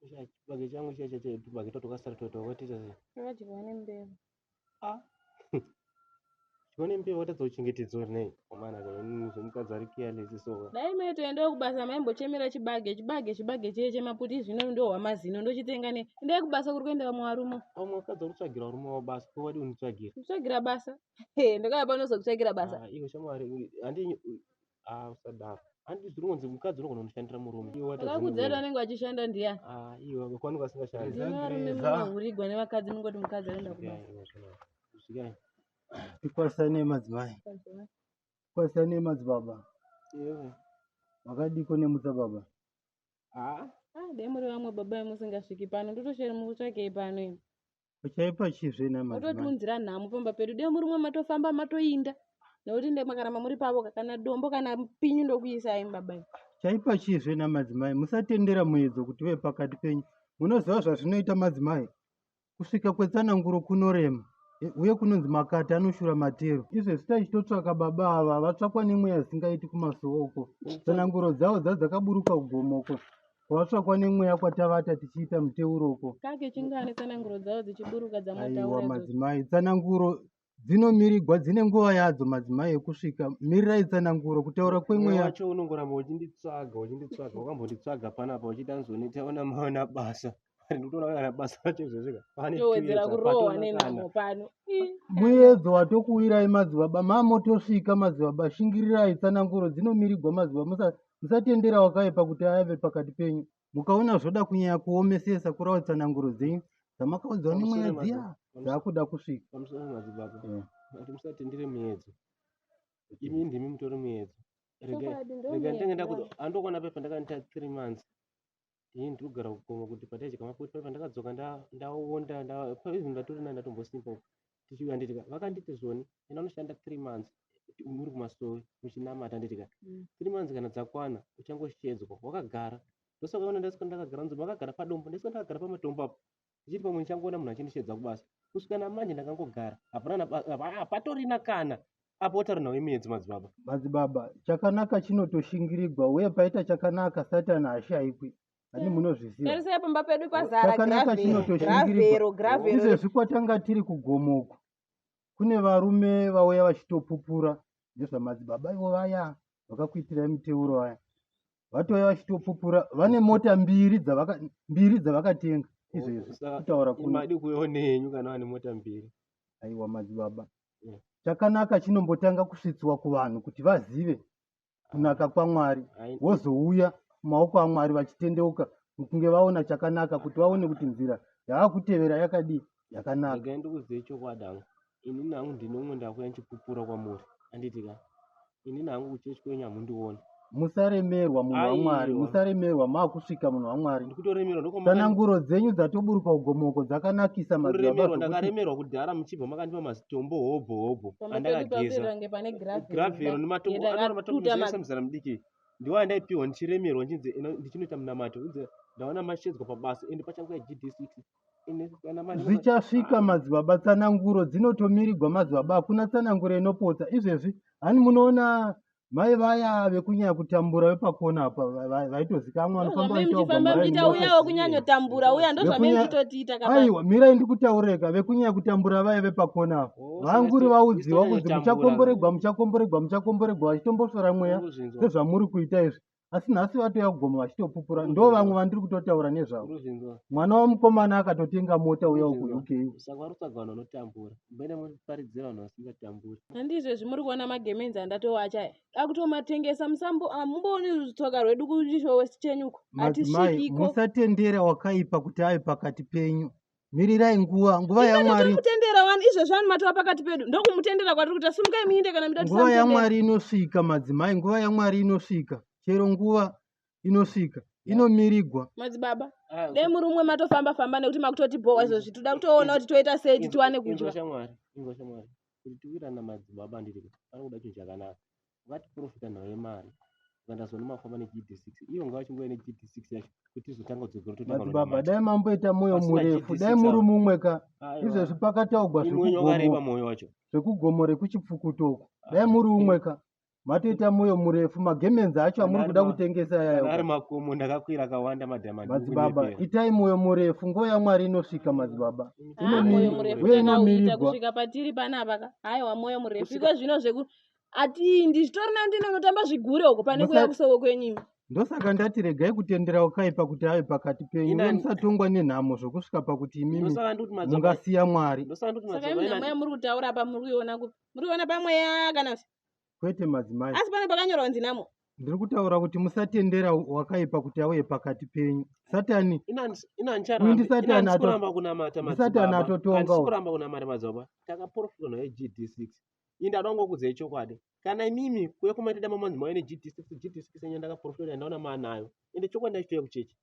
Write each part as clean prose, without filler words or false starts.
Chibage changu chiya chacha tubage twatwakasara twatwa wakatiita sei? Chakadyiwa nembeva. Ah. Chione mbeva watadza kuchengetedza uri nei? Komana kana zvemukadzi ari careless so. Dai maitoendawo kubasa maimbochemera chibage chibage chibage chiye chemaputi zvino ndohwa mazino ndochitenga ne endai kubasa kuri kuenda vamwe varume. Vamwe vakadzi vari kutsvagira varume vavo basa ko wadii kunditsvagira? Kutsvagira basa? He ndakauya pano kuzokutsvagira basa. Ah, iwe shamwari handi ah usadaro. Handi zviri kunzi mukadzi unogona kunoshandira murume. Iwe watadza Vakakuudza kuenda. vanenge vachishanda ndiyani? Ah, iwe kwangu asingashandi. Ndimi varume Greza. munohurigwa nevakadzi mungoti mukadzi anoenda kubasa. Svikai, svikai. Svikai. Tikwasanei madzimai. Tikwasanei madzibaba. Iwe. Makadiko nemutsa baba. Ah, Ah, dai muri vamwe baba vemusingasviki pano ndotoshera mukutsvakei pano imi. Uchaipa chizve nhai madzimai. Mototiunzira nhamo pamba pedu. Dai muri mwe matofamba matoinda. Nekuti ndai makaramba muri pavo kana dombo kana pinyu ndokuisai baba imi. Chaipa chizve nhai madzimai. Musatendera muedzo kuti uve pakati penyu. Munoziva zvazvinoita madzimai? Kusvika kwetsananguro kunorema uye kunonzi makata anoshura matero. Izvezvi tachitotsvaka baba ava vatsvakwa nemweya zvisingaiti kumasowe uko. Tsananguro dzavo dzadzakaburuka kugomo uko. Kwatsvakwa nemweya kwatavata tichiita muteuro uko. Kake chingani tsananguro dzavo dzichiburuka Aiwa dzamataura idzodzo. madzimai, tsananguro dzinomirigwa dzine nguva yadzo madzimai yekusvika. Mirirai tsananguro kutaura Mweya kwemweya. wacho unongoramba uchinditsvaga uchinditsvaga wakambonditsvaga panapa uchiti anzoneta ona maona basa ndikutoona kana basa racho izvozvi pane Towedzera tuedza kurohwa patona kana nenhamo pano. Ii, Muedzo watokuwirai madzibaba, mamotosvika madzibaba, shingirirai tsananguro dzinomirigwa madzibaba, musa, musatendera wakaipa kuti ave pakati penyu. Mukaona zvoda kunyanya kuomesesa kurawo tsananguro dzenyu dzamakaudzwa nemweya Pamusoro dziya dzakuda kusvika. pamusoro madzibaba Eh. ati musatendere muedzo imi ndimi mutori muedzo regai Chokwadi ndo regai ndinge muedzo ndakuza wacho. andokona pepa ndakaita 3 months ini ndiri kugara kugoma kuti pataidya maputi paipa ndakadzoka ndaonda even ndatori nani ndatombosimba uko tichiuya nditika vakanditi zvoni enda unoshanda 3 months uri kumasowe muchinamata nditika 3 months kana dzakwana uchangoshedzwa wakagara ndosaka unoona ndasvika ndakagara nzvimbo makagara padombo ndasvika ndakagara pamatombo apo ndichiti pamwe ndichangoona munhu achindishedza kubasa kusvika namanje ndakangogara hapana hapatorina kana apo wotaura nhau yemuedzo madzibaba Madzibaba, chakanaka chinotoshingirigwa uye paita chakanaka Satani haashaikwi. Hani munozviziva. Tarisai pamba pedu pazara Chakanaka gravhero, chinotoshingirigwa. gravhero, gravhero. Izvezvi kwatanga tiri kugomo uku kune varume vauya vachitopupura nezvamadzibaba ivo vaya vakakuitirai miteuro vaya. Vatouya vachitopupura vane mota mbiri dzavaka mbiri dzavakatenga izvezvi Saka kutaura kuno. madi kuuyawo nehenyu kana vane mota mbiri Aiwa madzibaba. Yeah. Chakanaka chinombotanga kusvitswa kuvanhu kuti vazive kunaka kwaMwari Ai- wozouya mumaoko aMwari vachitendeuka kunge vaona chakanaka kuti vaone kuti nzira yavakutevera yakadii yakanaka. Regai ndikuzive chokwadi hangu inini hangu ndine umwe ndakuya ndichipupura kwamuri anditi ka inini hangu kuchechi kwenyu hamundioni Musaremerwa munhu waMwari, Aiwa. musaremerwa maakusvika munhu waMwari. ndikutoremerwa ndokoma Tsananguro dzenyu dzatoburuka ugomoko dzakanakisa madzibaba kuremerwa zvokuti ndakaremerwa kudhara muchibva makandipa mazitombo hobho hobho Pamba pedu pakuita andakageza kunge pane gravhero gravhero kudai. nematombo Yenda anoona matombo yakatuta muzaisa muzana mudiki ndiwo andaipiwa ndichiremerwa ndichinzi ino- ndichinoita munamato inzi ndaona mashedzwa pabasa ende pachanguva gd6 ine kana manje zvichasvika madzibaba tsananguro dzinotomirigwa madzibaba hakuna tsananguro inopotsa izvezvi hani munoona mai vaya vekunyanya kutambura vepakona apa vaitozikamwa vanofamba Ndozvamai vachiita muchifamba kugomora muchiita inofa. uyawo kunyanyotambura uya ndozvamai Vekunya- muchitotiita kapano. aiwa mirai ndikutaureka vekunyanya kutambura vaya vepakona apa Oh, vanguri saka vaudziwa isu kunzi tonyanyotambura. muchakomboregwa muchakomboregwa muchakomboregwa vachitombosvora mweya Urikuzvinzwa sezvamuri kuita izvi asi nhasi vatouya kugoma vachitopupura ndo Urikuzvinzwa vamwe vandiri kutotaura nezvavo urikuzvinzwa mwana wamukomana akatotenga mota uya urikuzvinzwa kuuk saka vari kutsvaga vanhu vanotambura mboenda muparidzira vanhu vasingatamburi Handizvo izvi muri kuona magemenzi andatowacha aya. Akutomatengesa musambo hamumbooni tsoka rwedu kuchishowe chenyuko. Madzimai, Hatisvikiko. musatendera wakaipa kuti ave pakati penyu. Mirirai nguva, nguva yaMwari, Tomutendera wani izvezvi ani matova pakati pedu. Ndokumutendera kwatiri kuita simukai muinde kana muda nguva tisamutendera. yaMwari inosvika madzimai, nguva yaMwari inosvika. Chero nguva inosvika, inomirigwa. Madzibaba, Ah, dai muri umwe matofamba famba nekuti makutotibhowa izvozvi toda kutoona kuti toita sei kuti tiwane inzwa kudya. shamwari inzwa shamwari kuti tiwirana madzibaba handiti pari kuda chinhu chakanaka ukatiprofita nhau yemari ukaenda mafamba negd6 iyo ngavachinguva negd6 yacho kuti tizotanga kudzokera totanga Madzibaba, kunonamata dai mamboita moyo pasina murefu, dai gd6 muri ava mumwe ka. aiwa Izvezvi pakataugwa imi wenyu wakareba zvekugomo, mwoyo wacho zvekugomo rekuchipfukuto uko. Dai Ah, muri umwe ka. Matoita mwoyo murefu magemenzi acho amuri kuda kutengesa yayo. Ari makomo ndakakwira akawanda madhama. Madzibaba itai mwoyo murefu nguva yaMwari inosvika madzibaba. Ah, mwoyo murefu Uye takauita inomirigwa. kusvika patiri panapa ka. Haiwa mwoyo murefu iko zvino zveku atindi zvitori nani ndine unotamba zvigure uko pane kuuya kusoko kwenyu imi. Ndosaka ndati regai kutendera wakaipa kuti ave pakati penyu uye musatongwa nenhamo zvokusvika pakuti imimi mungasiya Mwari. Saka imi nhamo yamuri kutaura apa muri kuiona kupi? Muri kuiona pamweya kana Kwete madzimai. Asi pane pakanyorwa kunzi nhamo. Ndiri kutaura kuti musatendera wakaipa kuti auye pakati penyu. Satani uyu ndiSatani ato kuramba kunamata ndiSatani madzibaba. atotonga Handisi uyu. kuramba kunamata madzibaba. Takaporofitwa nayo GD6. Ini ndada kungokuudzai chokwadi. Kana imimi kuya kumaita dama madzimai ne GD6, GD6 yenyu ndakaporofitwa ndaona maanayo. Ende chokwadi ndachitouya kuchechi.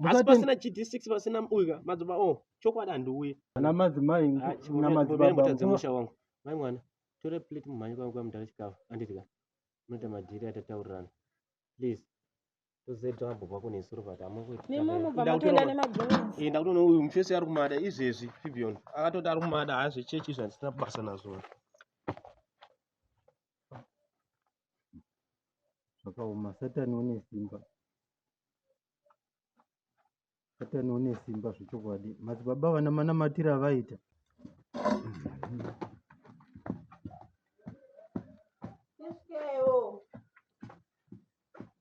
Asi pasina GD6 pasina uyu madzibaba oh chokwadi handiuyi. Ana madzimai Ah, namadzibaba mutadze musha wangu. Mai mwana, tore plate mumhanye kwangu kwamudhara chikafu. Anditi ka. Munoita madhiri atataurirana. Please. Tozoita wabhobha kune soro but amungoiti. Nemumu pamatoenda nemabhonzi. Eh, ndakutoona uyu mufesi ari kumada izvezvi Fibion. Akatoti ari kumada haazvechechi izvi handisina basa nazvo. Zvakaoma Satani une simba. Satani une simba zvechokwadi. Madzibaba vana manamatiro avaita. Tisvikewo.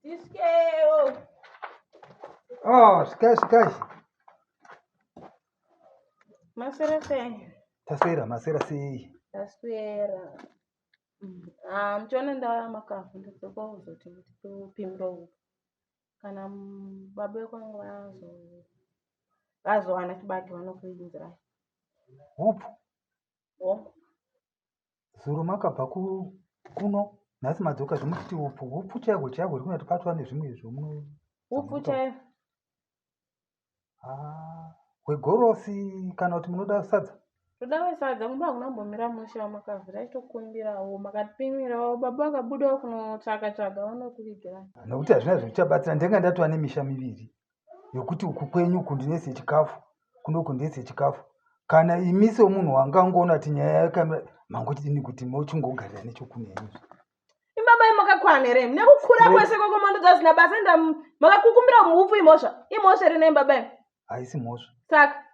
Tisvikewo. Oh, svikai svikai. Maswera sei? Taswera, maswera sei? Taswera. Ah, muchiona ndauya makafu ndidzoka kuzoti ndipimire uku. Kana baba vekwangu vazowana chibage vanokuinzirai. Hupfu. Hongu. Zuro makabva kuno nhasi madzoka zvemuchiti upfu. Hupfu chaihwo chaihwo uri kunati patwa nezvimwe zvomuno. Upfu chaihwo. Ah, hwegorosi kana kuti munoda sadza? Toda wesadza kumba hakuna kumbomira mushe wamakavhura taitokumbirawo makatipimirawo baba vakabudawo kunotsvaka tsvaga vanokuvigirai. Nokuti hazvina zvichabatsira ndenge ndatova nemisha miviri yokuti uku kwenyu uku ndinese chikafu kuno uku ndinese chikafu kana imi semunhu wanga angoona kuti nyaya yakamira mangochidini kuti mochingogarira nechokune henyu Imbaba makakwana here nekukura kwese kwako mando dzasina basa enda makakukumbira muupfu imhosva imhosva here naimbaba imi haisi mhosva saka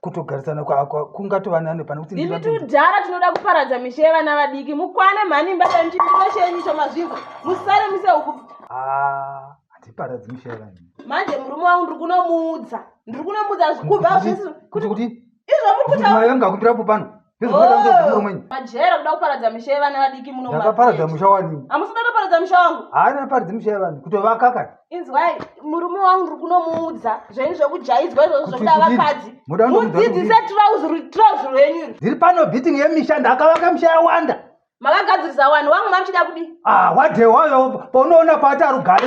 kutogarisana kungatova nani pane kuti ndimi tudhara tinoda kuparadza misha yevana vadiki mukwane mhani imba chimiro chenyu icho mazvinzwa musare mise uku ah, handiparadzi misha yevanhu manje murume wangu ndiri kunomuudza ndiri kunomuudza kubva zvisi kuti kuti izvo muri kutaura mai vangu akumbirapo pano ndozvamada oh, majera kuda kuparadza misha yevana vadiki muno ndakaparadza musha wani hamusi kuda kuparadza musha wangu haana paradza misha yevanhu kutovaka kana inzwai murume wangu ndiri kunomuudza zvenyu zvekujaidzwa izvozvo zvekuda vakadzi mudzidzise trauzi rwenyu iri ndiri pano beating yemisha ndakavaka misha yawanda makagadzirisa wani wangu mamuchida kudii ah wadhewa paunoona paati arugare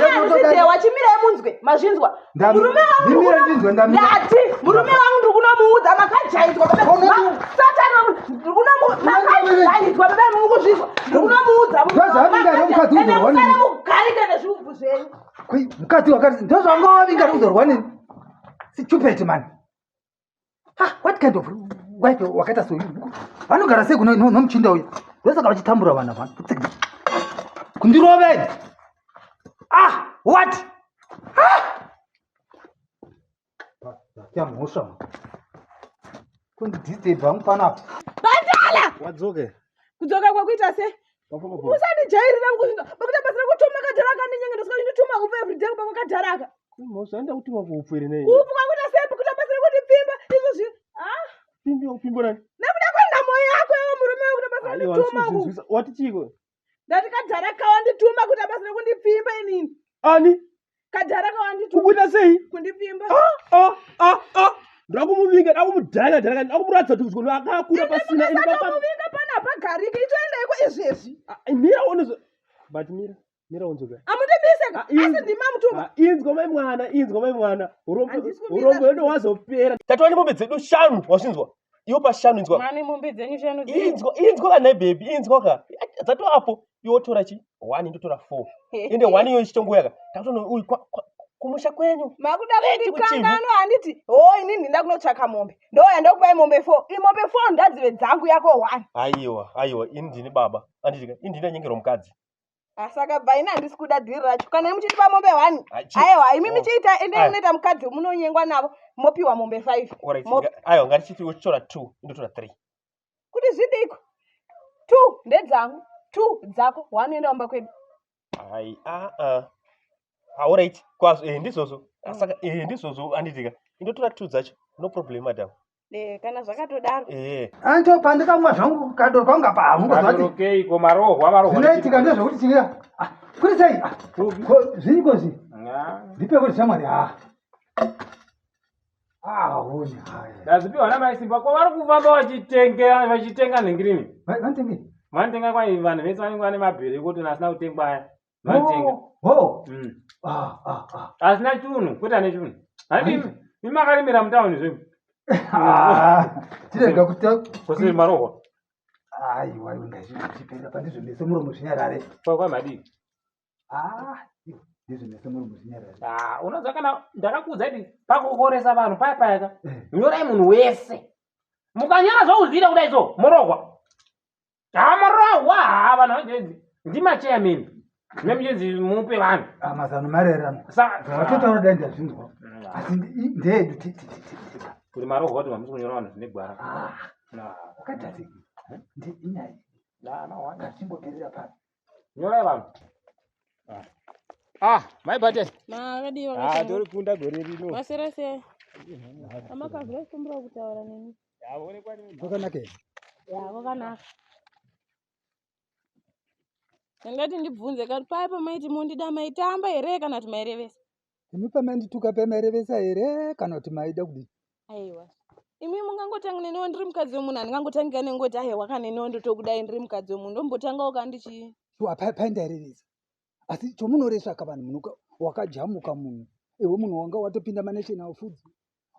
dewa chimirai munzwe mazvinzwa murume wangu ndati murume wangu ndiri kunomuudza makajaidzwa satani ndiri kunomakajaidzwa baba mukuzvinzwa ndiri kunomuudza ende mugarike nezviubvu zvenyu mukadzi wakati ndozvanga wavinga kuzorwa neni stupid man ah what kind of wife wakaita so vanogara sei kuno nomuchinda uya ndosaka vachitambura vanhu ava kundiroveni ah what ah yamhosva kundidisturb hangu panapa bandala wadzoke kudzoka kwakuita sei musandijairira mukuzvinzwa pakuita basa rekutuma kadhara akandinyenga ndosika ndituma upfu everyday kuba kwakadhara aka mhosva enda kutuma kuupfu here nei upfu kwakuita sei pakuita basa rekutipfimba izvozvi ah pfimbi kupfimbo nani nekuda kwenhamo yako iwe murume wekuita basa rekundituma uku wati chiiko ndati kadhara kawandituma kuita basa rekundipfimba inini ani kadhara kawandituma kukuita sei kundipfimba ah ah ah ah ndakumuvinga ndakumudhaka dhaka ndakumuratidza kuti kuti akakura pasina ini baba pana hapagariki itoendaiko izvezvi ah, mira uone but mira mira unzwe amundibise ka ah, asi ndima mutuma ah, inzwa mai mwana inzwa mai mwana urombo hwedu hwazopera tatova nemombe dzedu shanu wazvinzwa iwo pashanu inzwa mani mombe dzenyu shanu inzwa inzwa ka nhai baby inzwa ka dzatova apo iwe wotora chi one ndotora four ende one iyoyo ichitongouya ka takutono uyu kumusha kwenyu makuda kundikanganwa handiti ho ini ndinda kunotsvaka mombe ndouya ndokupai mombe four imombe four ndadzive dzangu yako one aiwa aiwa ini ndini baba anditika ini ndini anyengerwa mukadzi Ah, saka bva ini handisi kuda dhiri racho kana muchitipa mombe one Ah, chi- aiwa imi Oh. muchiita endei Aya. munoita mukadzi munonyengwa navo mopiwa mombe five Alright, Mo- aiwa ngatichiti uchitora two indotora three kuti zvidiko two ndedzangu two dzako one enda kumba kwedu hai aa alright kwazvo eh ndizvozvo Ah, saka eh ndizvozvo anditika indotora two dzacho no problem madam Eh, kana zvakatodaro eh anto pandikamwa zvangu kadoro kwangu apa hamungozvati Kadorokeiko marohwa marohwa. zvinoitika ndezvekuti chikira Ah, kuri sei Ah, ko zviriko zvi Ah. ndipe kuti shamwari ha aoni haya Ndazipiwa namai Simba ko vari kufamba vachitenga vachitenga nhingirini. vanotenge Vanotenga kwai vanhu vese vanenge vane mabhero ekuti asina kutengwa aya. Vanotenga. ho Mm. Ah, ah, ah. Asina chunhu, kwete ane chunhu. Handi imi makarimira mutauni zvenyu. Ah, tirega kuta Kose marohwa. aiwa iwe ngazvipera pandizvo meso muromo zvinyarare Kwa kwa madii. Ah, iwe, ndizvo meso muromo zvinyarare Ah, unoziva kana ndakakuudza kuti pakukoresa vanhu paya paya ka. Eh. Nyorai munhu wese. Mukanyora zvauzviita kudai so, morohwa. Ha marohwa, ha vanhu vanjenzi. Ndimachairman. Nemuchenzi mupe vanhu. Ah, mazano maererano Saka zvawatotaura dai ndazvinzwa asi ndeedu kuti marohwa kuti mamusi kunyora vanhu zvine gwara. Ah, Na, wakaita sei inyaya na, na, wani. ngazvimboperera pano Nyorai vanhu. Ah, mai Bate. makadii Ah, tori kunda gore rino. masera sei amakavhura chikumbira kutaura nemi kwakanaka here ya kwakanaka ndangati ndibvunze kati paya pamaiti mondida maitamba here kana kuti mairevesa imi pamaindituka pamairevesa here kana kuti maida kudii aiwa imi mungangotanga neniwo ndiri mukadzi wemunhu handingangotangira nengoti aiwa kaneniwo ndotokudai ndiri mukadzi wemunhu ndombotangawo kandichi shuwa paindairevesa asi chomunoresvaka vanhu munhu wakajamuka munhu iwe munhu wanga watopinda manational foods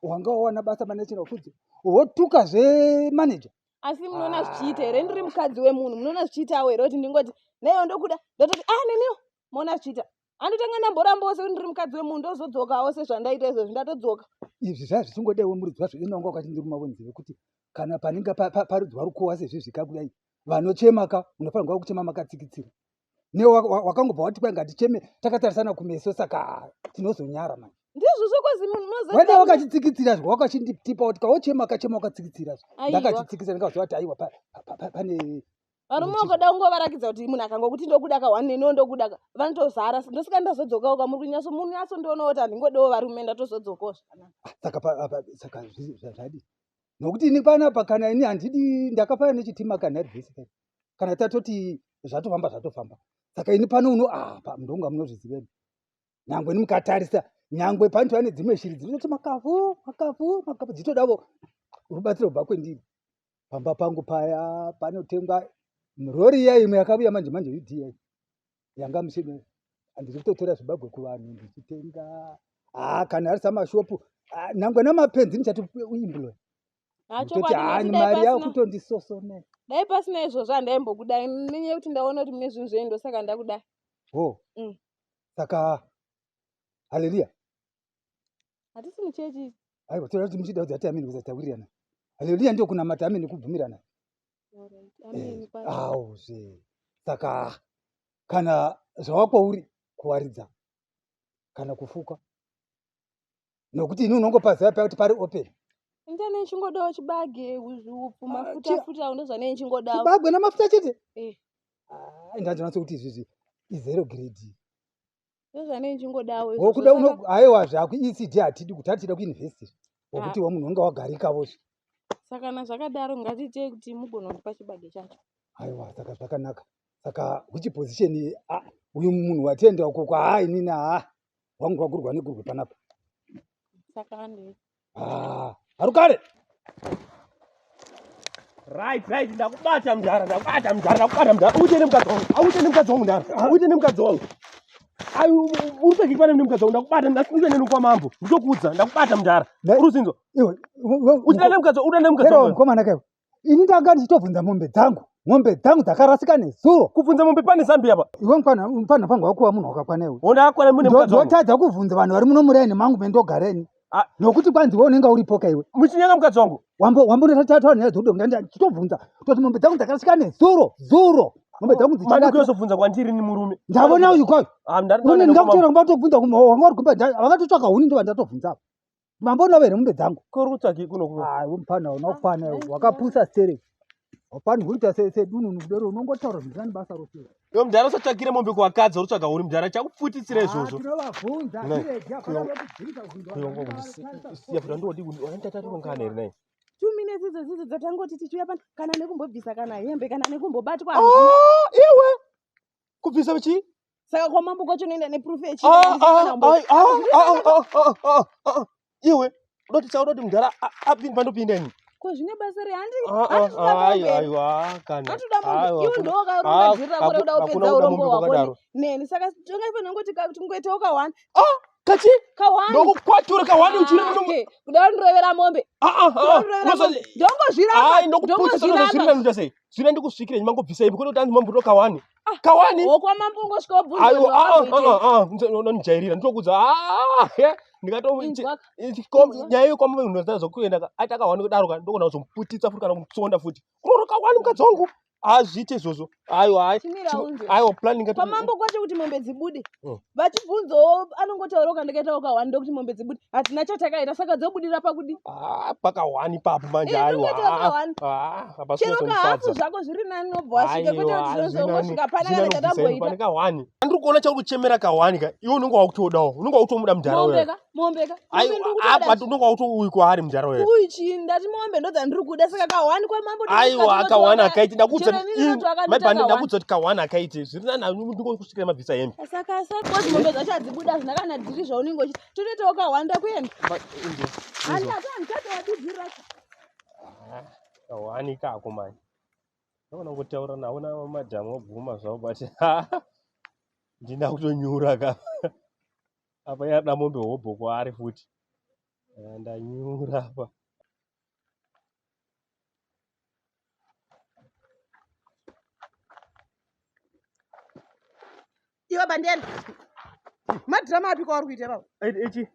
wanga wawana basa manational foods wotuka zvemanager asi munoona zvichiita here ndiri mukadzi wemunhu munoona zvichiitawo here kuti ndingoti naiwo ndokuda ndototi ah neniwo moona zvichiita andotanga ndamborambawo sekuti ndiri mukadzi wemunhu ndozodzokawo sezvandaita izvozvi ndatodzoka izvi zvaa zvichingodaiwo muridzi wazvo ine wanga wakachindiruma wenzeve kuti kana panenge paridzwa rukowa sezvizvika kudai vanochema ka munofanirwa kuchema makatsikitsira newe wakangobva wati kwai ngaticheme takatarisana kumeso saka tinozonyara manje ndizvozvo kozi munhu wada wakachitsikitsira zvo wakachinditipa kuti kawochema kachema wakatsikitsira zvo Aiwa. ndakachitsikitsira ndikaziva kuti aiwa pane varume vakoda kungovarakidza kuti munhu akangokuti ndokuda ka one neniwo ndokuda ka vanotozara ndosika ndazodzokawo kamuri kunyatso munyatsondoonawo kuti handingodewo varume ndatozodzokawo zvakanaka Ah, saka saka zvadii nokuti ini panapa kana ini handidi ndakafanana nechitima kana rivhesi kai kana tatoti zvatofamba zvatofamba saka ini pano uno apa ndonga munozviziveni nyangwe ni mukatarisa nyangwe panotova nedzimwe shiri dzinototi makavhu makavhu makavhu dzitodavo rubatsiro kubva kwendiri pamba pangu paya panotengwa rori iya imwe yakavuya manje manje ud yanga muchini handiri kutotora zvibagwe kuvanhu ndichitenga haa kana ari samashopu ah, nyangwe namapenzi ndichatoimbloya Ha, nditoti chokwadi haa nekuti dai mari pasina- yakutondisosomera dai pasina izvozvo handaimbokudai nenyaya yekuti ndaona kuti mune zvinhu zvenyu ndosaka ndakudai ho Mm. saka haleluya hatisi muchechi aiwa toda kuti muchida kuti ati ameni kusatawirirana haleluya ndio kunamata ameni kubvumirana Alright, amen, Eh, kwazvo. auzve saka kana zvava kwauri kuwaridza kana kufuka nokuti ini unongopaziva paya kuti pari open Ini ndane ndichingodawo chibage upfu Ah, mafuta futa ndozvanee ndichingodawo chibagwe namafuta chete Eh. Ah, ndandinatso kuti izvizvi izero grade ndozvanee ndichingodawo izvozvo. wokuda Saka- uno aiwa zvaku ecd hatidi kuti hatida kuinvesti wokuti wa munhu unga wagarikavozve saka kana zvakadaro ngatiitei kuti mugona kundipa chibage chacho aiwa saka zvakanaka saka which position ah, uyu munhu watienda ukoko haa inini haa wangu wagurwa negurwe panapa saka handei Ah, harukare right right ndakubata mudhara ndakubata mudhara ndakubata mudhara uite nemukadzi wangu auite nemukadzi wangu mudhara uite nemukadzi wangu ai uri pekikwana nemukadzi wangu ndakubata ndasimuka neni kwamambo nditokuudza ndakubata mudhara Ne- uri kuzinzwa iwe uchida nemukadzi uda nemukadzi era wangu mukomana kaiwe ini ndanga ndichitobvunza mombe dzangu mombe dzangu dzakarasika nezuro kubvunza mombe pane zambi apa iwe mupana pangu wakuva munhu wakakwana iwe wondakakwana mune mukadzi wangu ndotadza kubvunza vanhu vari muno muraini mangu mendogareni Ah. nokuti kwanzi iwe unenge uripo kaiwe muchinyenga mukadzi wangu wambonotataura nyaya dzokudo ndichitobvunza toti mombe dzangu dzakarasika nezuro zuro Mombe dzangu Mani dzichada. kuyozobvunza kwandiri ni murume. Ndavona uyu kwayo. Ah, ndari Une ndingakutora kumba tobvunza kumba wanga uri kumba vakatotsvaka huni ndova ndatobvunza apa. Mamboona here mombe dzangu? Kuri kutsvaki kuno kuno. Ah, iwe mupana hauna kukwana iwe. Wakapusa stereki. Haufanirwi kuita sedununu kudaro unongotaura zvinhu zvisina nebasa rose. Iwe mudhara usatsvakire mombe kuvakadzi uri kutsvaga huni mudhara chakupfutitsira izvozvo. Ah, tinovabvunza Nai, tiregi hapana kutibvunza kuzvinhu Kuyongo siya futi andodi andatatirongana here nai. 2 minutes idzodzidzo dzatangoti tichiuya pano kana nekumbobvisa kana hembe kana nekumbobbatwa Ah, iwe kubvisa chii? Saka kwamambo kwacho unoenda neproof Ah, ah, ai, ah, ah, ah, ah, ah, ah. Iwe unoti chaunoti mudhara apinde pandopinda ini. Ko zvine basa rei? Ah, ah, ai, aiwa, kana. Handitoda mombe. Aiwa, Iwe hakuna- ndiwe wakaronga ah, dhiri rako rekuda hakuna kupedza kuda urombo mombe hwako kwakadaro. neni. Saka tongafanira kungoti tingoitawo ka1. Kachi Ka1. ndokukwatura kahwani uchiri muno. Ah, kuda kundirovera mombe. Ah, ah, ah. Kuda kundirovera mombe. Ndongozviramba. Ai, ndokuputisa Ndongozviramba. zviri nani sei? Zviri ndikusvikire nyimangobvisa ipi kwete kuti anzi mambo kahwani. Kahwani. Wokwamambo ungosvika wobvunza Aiwa, kuti ah, ah, wakazoitei. ah, ah, unondijairira ndinokudza. Ah, he, ndikato Inzwa. Inzwa. nyaya yekwamambo unoziva zvokuenda ka aita kahwani kudaro ka ndogona kuzomuputitsa futi kana kumutsonda futi. Kuroro kahwani mukadzi wangu. Hazviite izvozvo. Aiwa, ai. Chimira unzwe. Aiwa, plan ngati Kwamambo kwacho kuti mombe dzibude, vachibvunzawo anongotaurawo kandakaitawo ka1 ndokuti mombe dzibude. Hatina chatakaita, saka dzobudira pakudi? Ah, pakahwani ipapo manje Eh, aiwa. ndingoitawo kahwani. Ah, apa Chero kahafu sinozondifadza. zvako zviri nani nobva wasvika, kwete Aiwa, kuti hazvinani. tinozongosvika pana kana Zvinani kubvisa chatamboita. pane kahwani. Andiri kuona chauri kuchemera kahwani ka. Iwe unenge wakutodawo. Unenge wakutomuda mudhara Mombe uya. ka, mombe ka, mombe Aiwa, ndiri kutoda. apa unenge wakutouyikwa kwaari mudhara uya. Uyu chii? Ndati mombe ndodzandiri kuda, saka kahwani kwamambo. Aiwa, kahwani akaiti ndakudza. Chero inini ndinoti wakandiita Maibhande kahwani. ndakudza kuti kahwani akaiti. Zviri nani ndingokusvikira mabvisa hembe. Saka kozi mombe dzacho hadzibuda, hazvina kana dhiri zvaunenge uchiti totoitawo kahwani takuenda. Handati handichatowadii racho. Kahwani kako mani. Ndakona kungotaura navo namadhamu wabvuma zvavo but ndina kutonyura ka. Apa yada mombe hobho kwaari futi. Ah, ndanyura apa. Iwe Bandela, madhirama api kwauri kuita ipapo? Ichi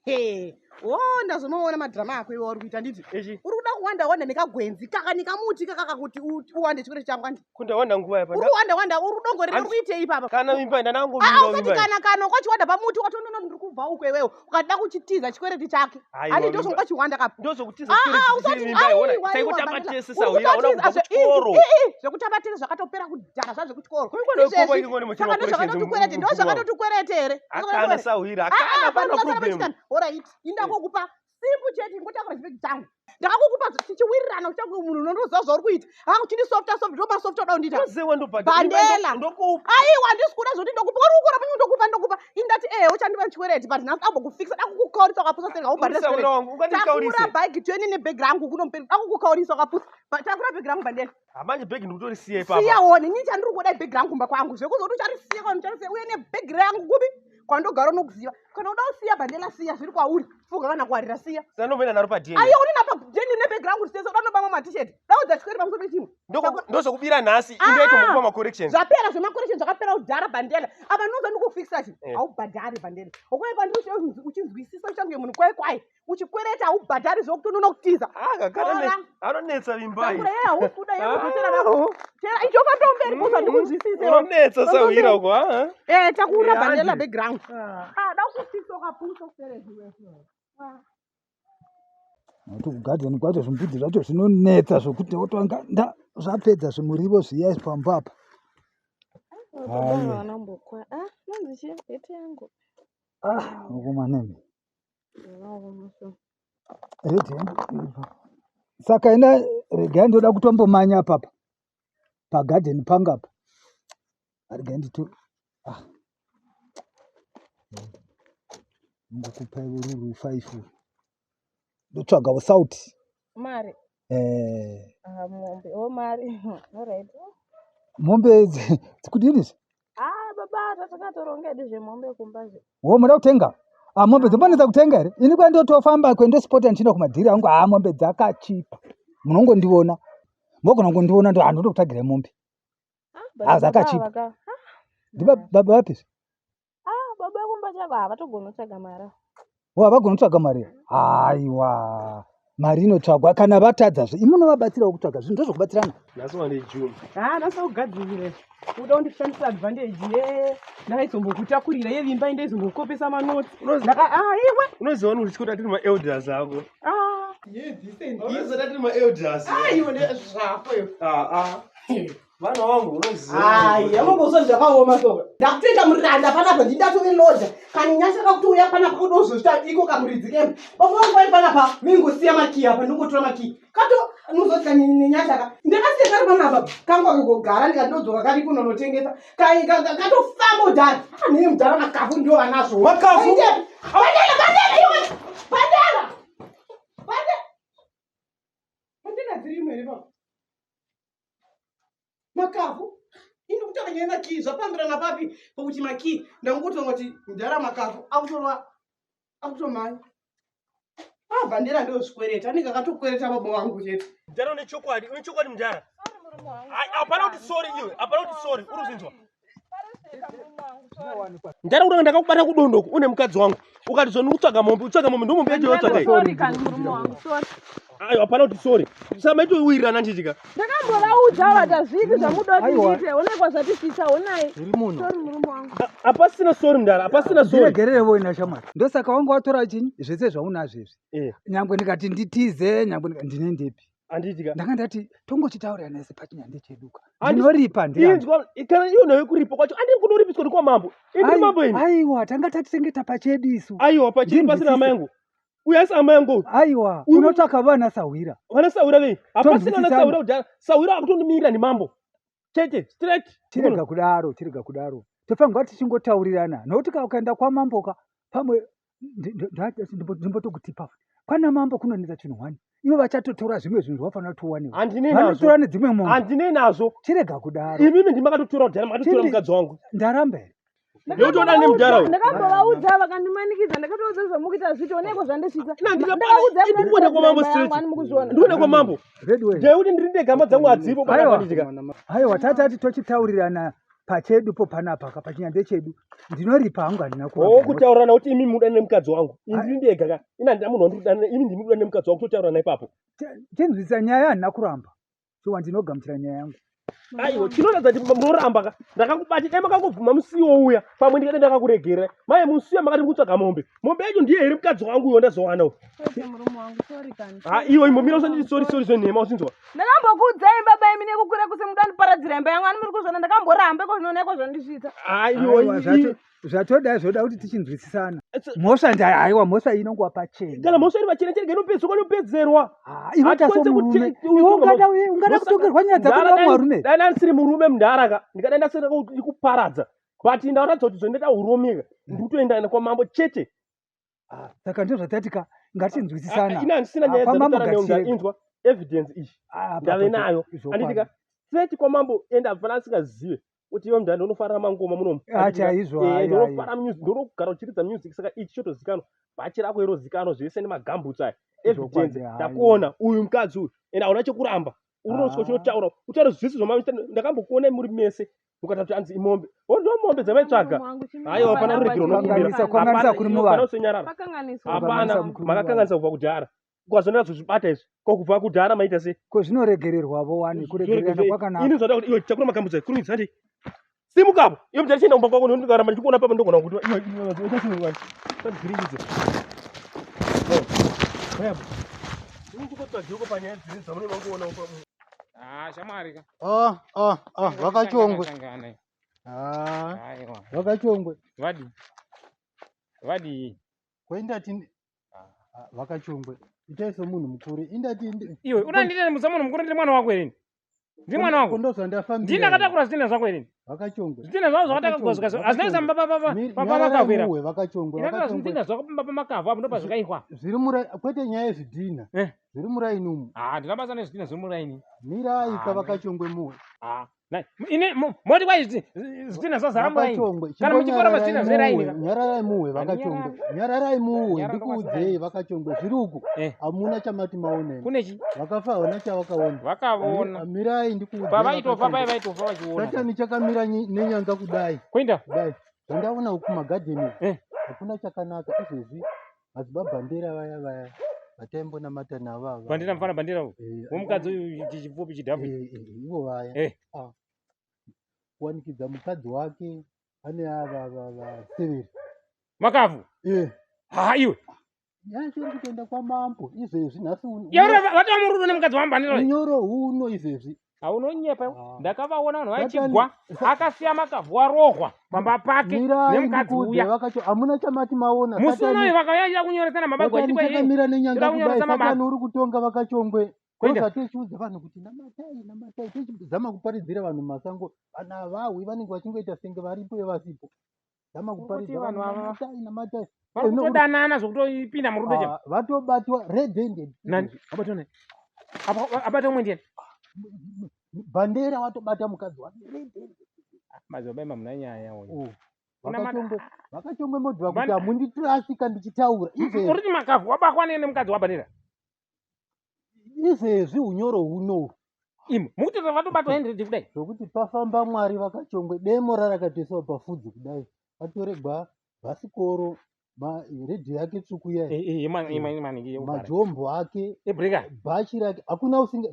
He, o ndazomaona madhirama ako iwe uri kuita nditi ichi uri kuda kuwanda wanda nekagwenzi kaka nekamuti kakaka kuti uwande chikwereti changu andi kundawanda nguva yapa. Uri kuwanda wanda, uri kudongorera, uri kuitei ipapa? Kana mimba Ah, ndanangomira usati mimba. kana ukachiwanda pamuti watondoona ndiri kubva uko iwewe ukada kuchitiza chikwereti chake. Aiwa, Handi mimba. ndozvongochiwanda kapa. Ndozokutiza Ah, ah, chikwereti usati chiri mimba iona. aiwa, aiwa, Taikutamba Bandela. tese Uri sahwira ona kutatiza kubva kuchikoro. Zvekutamba tese zvakatopera kudhara zvazvekuchikoro. Kwekwana Izvezvi, wekopa ingoni muchiro saka ndozvakatotikwerete, ndozvakatotikwerete here? Akana sahwira, akana pana problem. Alright, indakokupa simple chete, ingotakura chibhegi changu ndakakukupa tichiwirirana kuti munhu unondoziva zvauri kuita. Ha, uchindisofta soft, ndomasofta uda kundiita. Ndozewa ndobhadhara. Bandela. Ndokupa. Aiwa, handisi kuda zvoti ndokupa. Uri kukura panyu, ndokupa, ndokupa. Indati ehe, uchandipa chikwereti, but nhasi ambokufikisa dakukukaurisa wakapusa senge haubhadhara Sahwira chikwereti. wangu, ungandikaurisa. Takura bhagi tiende nebhegi rangu kunomperi, dakukukaurisa wakapusa. Takura bhegi rangu, Bandela. Hamanje bhegi ndikutorisiya ipapa. Siya wone, ini chandiri kuda ibhegi rangu kumba kwangu. Zvekuzoti ucharisiya kana ucharisiya uye nebhegi rangu kupi kwandogara unokuziva. Kana uda kusiya, Bandela, siya, zviri kwauri. Fuga kana kuwarira, siya. Sandomboenda naro padheni. Aiwa, unina padheni nebhegi rangu risese uda nobamwa matisheti daudza chikweri pamusoro pechimwe. Ndozokubira nhasi, Ah, indoitomukupa macorrections. Zvapera zvemacorrection, zvakapera kudhara, Bandela. Apa ndinoza ndikufikisa chi Eh. haubhadhari, Bandela. Ukwai pandiri uchinzwisisa uchange munhu kwai kwai uchikwereta haubhadhari zvokutonoona kutiza. Ah, Tora. anonetsa vimbai. Takura yeye haukuda yekuzotera nako tera ichoka tomberi kuza ndikunzwisise. Unonetsa sahwira uko, ah. Eh, takura Eh, Bandela handi. bhegi rangu. Ah, dakufikisa wakapusa serezi. Nokuti kugadheni kwacho zvimbudzi zvacho zvinonetsa zvokuti wotonga zvapedza zvimuriwo zviya pamba apa. Baba Aiwa. vanambokwa. Ah, manzi chii? Heti yangu. Ah, ukomanemi. Zvakaoma so. Redhi yangu iri pa. Saka ina regai ndoda kutombomanya papa pagadheni pangapa. Regai ndito ah. Ngokupai ruru 5 ndotsvagawo sauti. Mari. Eh, Ah, mombe. Oh, mari. Alright. Mombe dzikudini izvi? Ah, baba, tatakatoronga hedu zvemombe kumba zve. Wo muda kutenga? Ah, mombe dzimbanetsa kutenga here? Ini kwandotofamba kwendosipota ndichienda kumadhiri angu, ah, mombe dzakachipa. Munongondiona. Mogona kungondiona ndo handoda kutagira mombe. Ah, but Ah, baba dzakachipa. ava ka. Ndiba baba vapi? Ah, baba kumba chako havatogoni kutsvaga mari. Wo havagoni kutsvaga mari. Aiwa. Mari inotsvagwa kana vatadzazve imi munovabatsirawo kutsvaga zvinhu ndozvokubatsirana. Nhasi wane June. Ha, nhasi akugadzirira. Uda kundishandisa advantage ye ndaizombokutakurira yevimba indaizombokuopesa manotsi. Ndaka ah iwe. Unoziva wani kuti tiri maelders ako. Ah. Yeah, this and this. Unoziva tiri maelders. Ah iwe ndezvako iwe. Ah ah. Vana vangu unoziva. Hayi, amangozwa zvakaoma so. Ndakutoita muranda panapa ndindatove loja. Kani nyasha kakutouya panapa kudozozvita iko kamuridzi kemba. Baba vangu vari panapa, mingosiya makiyi apa ndingotora makiyi. Kato unozoti kani nenyasha ka. Ndakasiya kari panapa kangu akagogara ndikandodzoka kari kunonotengesa. Kai katofamba udhara. Ah, nei mudhara makafu ndio vanazvo. Makafu? Bandela, bandela iwe. Bandela. Bandela. Bandela dzirimo here baba? Makafu ini kutaura nyaya yemakii zvapambirana papi pakuti makii ndangotonga kuti mudhara makafu akutorwa akutomhanya ah bhandera ndo zvikwereta anenge akatokwereta baba vangu chete. Mudhara une chokwadi, une chokwadi mudhara. Hapana kuti sorry iwe, hapana kuti sorry, uri kuzvinzwa. Mudhara kuranga ndakakubata kudondo uku une mukadzi wangu. Ukati zoni kutsvaga mombe, utsvaga mombe ndomombe yacho yotsvaga iyi. Sorry kani murume wangu, sorry. Ayo hapana kuti sorry. Samaitowirirana ndichitika. Ndakambovaudza vati hazviiti zvamuda kuti ndiite. Honai kwazvatisvitsa, honai. Zviri muno. Sorry murume wangu. Hapasina sorry mudhara, hapasina sorry. Ndiregererewo ina shamwari. Ndosaka wanga watora chinyi zvese zvaunazvo izvi. Eh. Nyangwe ndikati nditize, nyangwe ndine ndepi. Handiitika. Ndanga ndati tongochitaurirana ese pachinyande cheduka. Handi- Ndinoripa ndirambe. Inzwa kana iyo nayo kuripa kwacho andiri kunoripiswa ndi kwamambo. Ini Ai- mambo ini. Aiwa, tanga tatichengeta pachedu isu. Aiwa pachiri pasina Ndinzwisise. hama yangu. Uyu asi hama yangu. Aiwa, Uyu- unotsvaka vana sahwira. Vana sahwira vei? Hapasina vana Tonzwisisana. sahwira kudhara. Sahwira akutondimirira ndi mambo. Chete straight. Chirega kudaro, chirega kudaro. Tofanirwa tichingotaurirana. Nokuti ka ukaenda kwamambo ka pamwe ndimbotokutipa futi. Kwana mambo kunonetsa chinhu one. Ivo vachatotora zvimwe zvinhu zvavafanira kutowanewa. Handinei nazvo. Vanotora nedzimwe mombe. Handinei nazvo. Chirega kudaro. Imimi ndimi makatotora kudhara makatotora Chindi- mukadzi wangu. Ndaramba here? Ndekuti odani nemudhara uyu. Ndakambovaudza vakandimanikidza ndakatoudza zvamukuita hazviiti honai kwazvandisvitsa. Ina ndikapana- Ndakaudza ini ndikuenda kwamambo straight. ani mukuzviona. Ndikuenda kwamambo. Redway. Ndekuti ndiri ndega hama dzangu hadzipo Aiwa. panapa Aiwa, tatati tochitaurirana pachedupo panapa ka pachinyande chedu. Ndinoripa hangu handina kuramba. Oh, kutaurirana kuti imi mudane nemukadzi wangu. Ini ndiri ndega ka. Ina handina munhu wandiri kudanana, imi ndimi mudane nemukadzi wangu totaurirana ipapo. Chinzwisa nyaya handina kuramba. Shuwa ndinogamuchira nyaya yangu. Aiwa, chinoratidza kuti munoramba ka. Ndakakubati dai makangobvuma musiwo uya. Pamwe ndikadai ndakakuregerera. Mai musiwo makati mukutsvaga mombe. Mombe yacho ndiye here mukadzi wangu uyo ndazowana uyu. Kwete murume wangu, sorry kani. Ha, iwe imbomira usanditi sorry sorry zvenhema usinzwa. Ndakambokuudzai baba imi nekukura kuse muda ndiparadzira imba yangu ani muri kuzviona ndakamboramba iko zvino neko zvandisvitsa. Aiwa, Aiwa, zvatoda zvoda kuti tichinzwisisana. Mhosva ndi aiwa, mhosva iyi inongova pachena. Kana mhosva iri pachena chete inopedzwa inopedzerwa. Ah, iwe taso Hatikwanisi murume. kuti- Iwe ungada ungada kutongerwa nyaya dzako Ndara nevamwe dai- varume. Dai ndandisiri murume mudhara ka. Ndikadai ndasina kuparadza. But ndaratidza kuti zvondoita uromeka. Ndiri kutoenda kwamambo chete. Saka ndizvo zvatati ka ngatinzwisisana. Ina handisina nyaya Ah, kwamambo dzekutaura newe ngatirege. inzwa evidence iyi. Ah, apa Ndave pacho, nayo. zvokwadi. Handitika straight kwamambo ende hapana asingazive kuti iwe mudhara ndinofarira mangoma munomu. Ah, chaizvo, Eh, hai, ndinofara music, ndinogara uchiridza music saka ichi chotozikanwa. Bhachi rako irozikanwa zvese nemagambutsi aya. Evidence Zvokwadi, hai. ndakuona uyu mukadzi uyu ende hauna chekuramba. Unosvika Ah. uchinotaura, utaura zvese zvamaita ndakambokuonai muri mese. Mukataura kuti anzi imombe. Oh, ndo mombe dzamaitsvaga. Haiwa, hapana ruregero unokumbira. Kukanganisa- kukanganisa Hapana, kuri iwe muvanhu. hapana usenyarara. Pakanganiswa. Hapana, Kukanganisa kuri makakanganisa kubva kudhara. Ukazonera zozvibata izvi. Ko kubva kudhara maita sei? Ko zvinoregererwavo wani kuregererana kwakanaka. Ini zvada kuti iwe takura makambudzo aya, kurumidza handei. Simuka apo. Iwe mudhara chienda kumba kwako ndokaramba ndichikuona papa ndogona kuti iwe iwe iwe ita sei wani. Usandivhiringidze. Wewe. Ini ndikotsvaga uko panyaya dziri dzamunenge mangoona uko. Ah, shamwari ka. Ah, ah, ah, vakachongwe. Sangana. Ah, Aiwa. vakachongwe. Vadi. Vadi. Koindati Ah, vakachongwe. Itai somunhu mukuru. Indati Iwe unanditenda musa munhu mukuru ndiri mwana wako here? Ndiri mwana wako. Ndozvandafambira. Ndini ndakatakura zvitinha zvako here? Vakachongwe. Zvitinha zvako zvakatakura Vakachongwe, hazvina kuisa mumba pamakavhu here? Nyararai vakachongwe. Ndakatakura Vakachongwe. zvitinha zvako pamba pamakavhu apo ndopazvakaihwa. Zviri mura kwete nyaya yezvidhina. Eh. Zviri muraini umu. Ah, ndina basa nezvitinha zviri muraini. Mirai Ah, ka vakachongwe muwe. Ah, nai. Ini moti kwai zvitinha zvazara muraini. Vakachongwe. Kana muchikora Chimbonyararai mazvitinha zveraini muwe, ka. Nyararai muwe vakachongwe. Nyararai muwe Nyarara ndikuudzei vakachongwe zviri uku. Eh. Hamuna chamati maona. Kune chi? Vakafa havana chavakaona. Vakavona. Mirai ndikuudzei. Pavaitofa vakachongwe. pai vaitofa vachiona. Satani chakamira nenyanga kudai. Kuenda. Kudai. Zvandaona uku magadheni uku. Eh. Hakuna chakanaka izvezvi. Madzibaba mbera vaya vaya. vataimbonamata navo ava. Bandira mfana bandira uyu. Eh, Womukadzi uyu chichipfupi chidhafu. eh, eh, ivo vaya. Eh. Ah. Kuwanikidza mukadzi wake ane ava vaseveri. Makavhu. Eh. Ha iwe. Yacho iri kutoenda kwamambo izvezvi nhasi Yaura vatova murudo nemukadzi wambanira uyu. unyoro huno izvezvi. Haunonyepa iwe. Ah. Ndakavaona vanhu Satani- vachigwa akasiya makavhu arohwa pamba pake Mirai nemukadzi ndikuudze uya. vakacho hamuna chamati maona. Musi Satani- unoyu vakauya kunyoresana mabagwa Satani achikwa iye. chakamira nenyanga Tira kudai kunyoresa mabasa. satani uri kutonga vakachongwe Kuenda. ndozvatichiudza vanhu kuti namatai namatai tichizama kuparidzira vanhu mumasango vanhu havahwi vanenge vachingoita senge varipo yevasipo zama Uri kuti kuparidza vanhu vanhu ava- namatai namatai Vari Eh, no, uri- kutodanana zvokutopinda murudo chaivo. Ah, vatobatwa red handed Nani? Abatwa nani? Apa abata umwe ndiani? bhandera watobata mukadzi wake red handed Madzibaba ema muna nyaya uyu. Oh, Kuna maka- vakachongwe vakachongwe modhiwa kuti Bana- hamunditirasi kandichitaura izvezvi Uri kuti makavhu wabakwa nemukadzi wabhandira. izvezvi unyoro hunohu Imi mukuti vatobatwa hendred kudai. zvokuti pafamba mwari vakachongwe demo rarakatoiswa pafudzi kudai patoregwa bhasikoro redhiyo yake tsvuku iya Eh eh ima ima ima niki. majombo ake Ebreka. bhachi rake hakuna usinga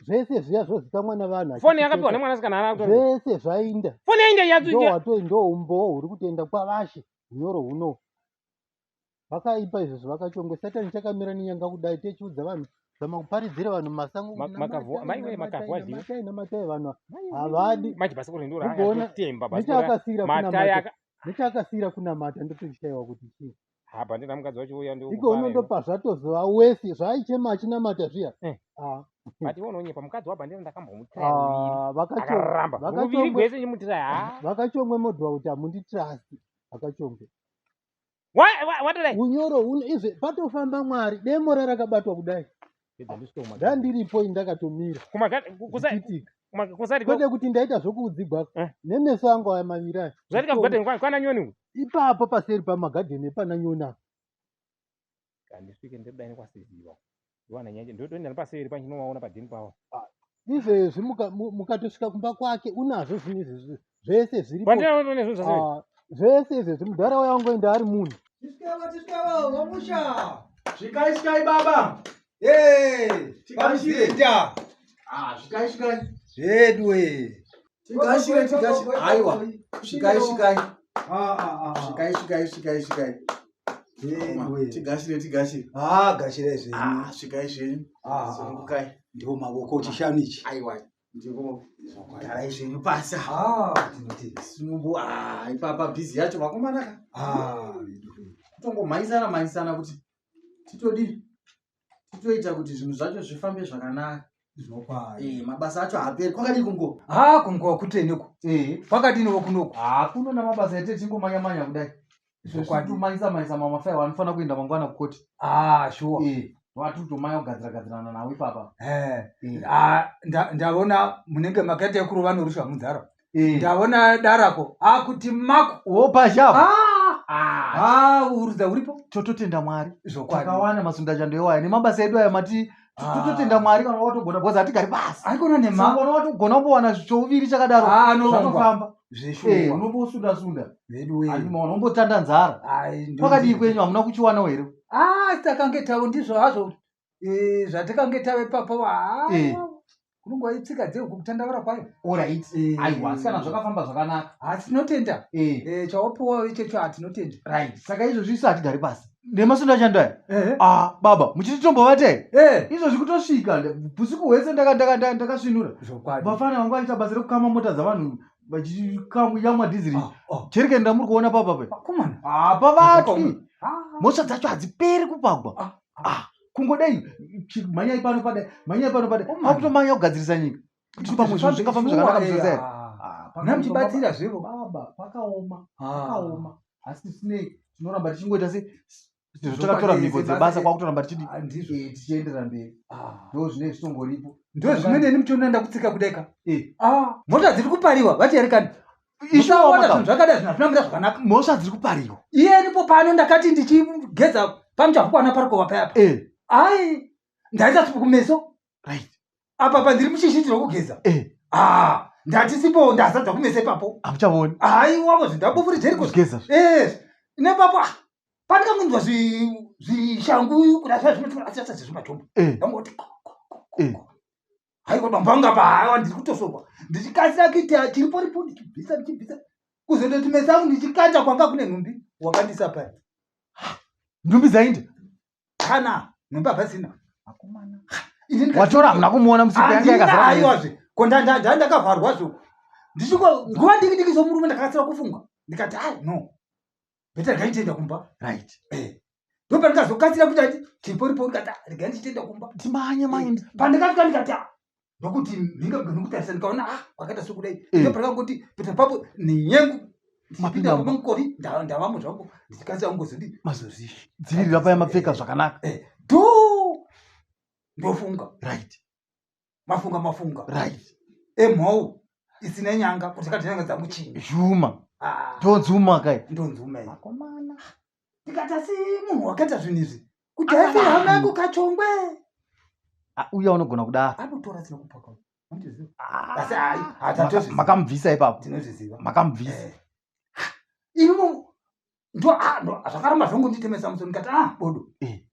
zvese zviya zvozikamwa navanhu Foni yakapiwa achicheka. nemwanasikana haana kutora. zvese zvainda Foni yainda yatsu. ndohwatoi ndoumbowo huri kutoenda kwavashe unyoro huno vakaipa izvozvo vakachongwe satani chakamira nenyanga kudai techiudza vanhu zama kuparidzira vanhu mumasango kuti Makavhu namatai, maiwe makavhu namatai, azivi. namatai namatai vanhu havadi Manje bhasikoro ndiro Ugoona, raakatemba bhasikoro. nechaakasiyira Matai kunamata aka nechaakasiyira kunamata ndotochishayiwa kuti chii ha bandira mukadzi wacho uya ndio. iko unondopa zvatozova wesi zvaaichema achinamata zviya Eh. Ah, But iwe unonyepa mukadzi wabhandira ndakambomutira ruviri. ah, Akaramba. Ruviri vakachongwe gwese nyimutiraya. Ha. vakachongwe modhiwa kuti hamunditrasti vakachongwe Wa watadai. unyoro huno izve patofamba mwari demo rarakabatwa kudai Pedza ndisvike kumagadhi. ndandiripo ini ndakatomira Kumagadhi kusai zvichiitika kusati kwete kuti ndaita zvokuudzigwa Eh. nemeso angu aya maviri aya zvatika kugadheni kwana nyoni uku. ipapo paseri pamagadheni epana nyoni apa Handisvike ndodai nekwasiziva. Ndiwana nyanje ndotoenda nepaseri panchinovaona padheni pavo. izvezvi mukatosvika kumba kwake unazvo zvinhu izvezvi zvese zviripo Bandira unotone zvinhu zvaseveri. Ah, zvese izvezvi mudhara wangoenda ari munhu Tisvikava, tisvikava, wamusha. Svikai, svikai baba. Hey, Tigashire. pamuzinda. Ah, svikai, svikai. Zvedu we. Tigashire, tigashire. Aiwa. Svikai, svikai. Ah, ah, ah. Svikai, svikai, svikai, svikai. Zvedu we. Tigashire, tigashire. Ah, gashirai zvenyu. Ah, svikai zvenyu. Ah, ah, ah. Sunungukai. Ndiwo mavoko chishanu ichi. Aiwa. Ndiko. Garai zvenyu pasi. Ah, tinotenda. Sunungu. Ah, ipapa bhizi yacho vakomana ka. Ah, vedu we. Kutongomhanyisana mhanyisana kuti titodii. Titoita kuti zvinhu zvacho zvifambe zvakanaka. Zvokwadi. Eh, mabasa acho haaperi. Kwakadii kungo? Ah, kunguva kuteneko. Eh. Kwakadiniwo kunoku. Ah, kuno namabasa ete tingomanya manya kudai. Zvokwadi. Tomanyisa manyisa mamafaiwa anofanira kuenda mangwana kukoti. Ah, sure. Eh, watutomanya kugadzira gadzirana nawo ipapa. Eh. Eh. Ah, ndaona munenge makaita yekurova norusha munzara. Eh. Ndaona darako. Akuti mako. Wopasha. Ah, Ah, ah, urudza uripo. tototenda Mwari. Zvokwadi. Takawana masundachando iwaya nemabasa edu aya mati Ah. tototenda Mwari kana watogona because hatigari pasi. Aikona Saka nema. kana watogona kumbowana chouviri chakadaro. Ah, anorongwa. Zvatofamba. Eh, Zveshuwa. unombosunda sunda. Vedu we. Anyuma unombotanda nzara. Ai, Kwakadii kwenyu hamuna kuchiwanawo here? Ah, takange tavo ndizvo hazvo eh, zvatakange tave papo. Ah, Eh. kunongova itsika dzehuku kutandavara kwayo. Alright. Eh. Aiwa, asi kana zvakafamba zvakanaka. Ah, tinotenda. Eh. Eh, chawapuwa ichecho hatinotenda. Right. Saka izvozvi isu hatigari pasi. Nemasunda aya. Eh. Ah, baba, muchiti tombovata here? Eh. Izvozvi kutosvika usiku hwese ndakasvinura. Zvokwadi. Vafana vangu vachiita basa rekukama mota dzavanhu vachiyamwa dhiziri. Ah, ah. Jerikeni ramuri kuona papa pe. Vakomana. Hapavatwi. Ah. Mhosva dzacho hadziperi kupagwa. Ah, Ah, kungodai mhanyai pano padai, mhanyai pano padai. Oh, man. Akutomanya kugadzirisa nyika. Kuti pamwe zvinhu zvingafambe zvakanaka musasa here. Ah. Ah, Munamuchibatsira zvevo. Baba, pakaoma, Ah. pakaoma. Asi tisinei tinoramba tichingoita se sezvo Zvokwadi, takatora mhiko sebasa- dzebasa kwakutoramba tichidi Ah, ndizvo. eh, tichienderera mberi. Ah. Ndo zvinenge zvitongoripo. Ndo zvimene ini muchiona ndakutsika kudeka. Eh. Ah, mota dziri kupariwa vachiyerekani. Ishuwa Musaona makava. zvinhu zvakadai zvinhu hazvina kumira zvakanaka. Mhosva dziri kupariwa. Iye nipo pano ndakati ndichigeza pamuchavhukwana parukova payapa. Eh, Ai, ndaisa sipo kumeso. right. Apa pandiri muchishi tiri kugeza. Eh, Ah, ndati sipo ndazadza kumeso ipapo. hamuchavoni. Aiwa, zvindabufuri jeriko. Kugeza. Eh, nepapo ah, Pandikangonzwa zvishangu kuda zva zvinotiasa zvezvimatombo. Eh. Ndangoti ko, ko, ko, ko, Eh. ko. Haiwa bambo vangu apa haiwa ndiri kutosorwa. Ndichikasira kuita chiriporipo ndichibvisa ndichibvisa. Kuzondoti meso angu ndichikanda kwanga kune nhumbi wakandisa paya. Nhumbi dzainda. Kana nhumbi hapasina. Akomana. Ini ndikati- Watora hamuna kumuona musipo yanga Handina, yakazara. aiwazve ko ndandakavharwa zvo ndichingo nguva diki diki somurume ndakasira kufunga ndikati ai no beta regai ndichienda kumba Right. Eh. Ndopandikazokasira kuti ati chiporipo ndikati "Ah, regai ndichienda kumba Timanye manye. Pandikasvika ndikati "Ah," ndokuti mhinga nokutarisa ndikaona ah kwakaita sokudai. Eh. Ndopandakangoti peta papo nenyengu Mapinda ndipinda mumba. mumukori ndavamo zvangu ndichikasira kungozodi Mazozvidzivirira paya mapfeka zvakanaka. Tu ndofunga. Right. Mafunga mafunga. Right. Emhou isina nyanga kuti kati nyanga dzangu chinyi. Zhuma. Ah, Ndonzuma kai. Ndonzuma iyi. Akomana. Ndikati asi munhu wakaita zvinhu izvi kuti aise hama yako kachongwe. Ah, uya unogona kudaro. Anotora zina kupaka. Anotoziva. Ah. Asi hayi, hatatozviziva. Makamubvisa ipapo. Tinozviziva. Makamubvisa. Eh. Ini ndo ah, ndo zvakaramba zvongonditemesa musoro ndikati ah bodo. Eh.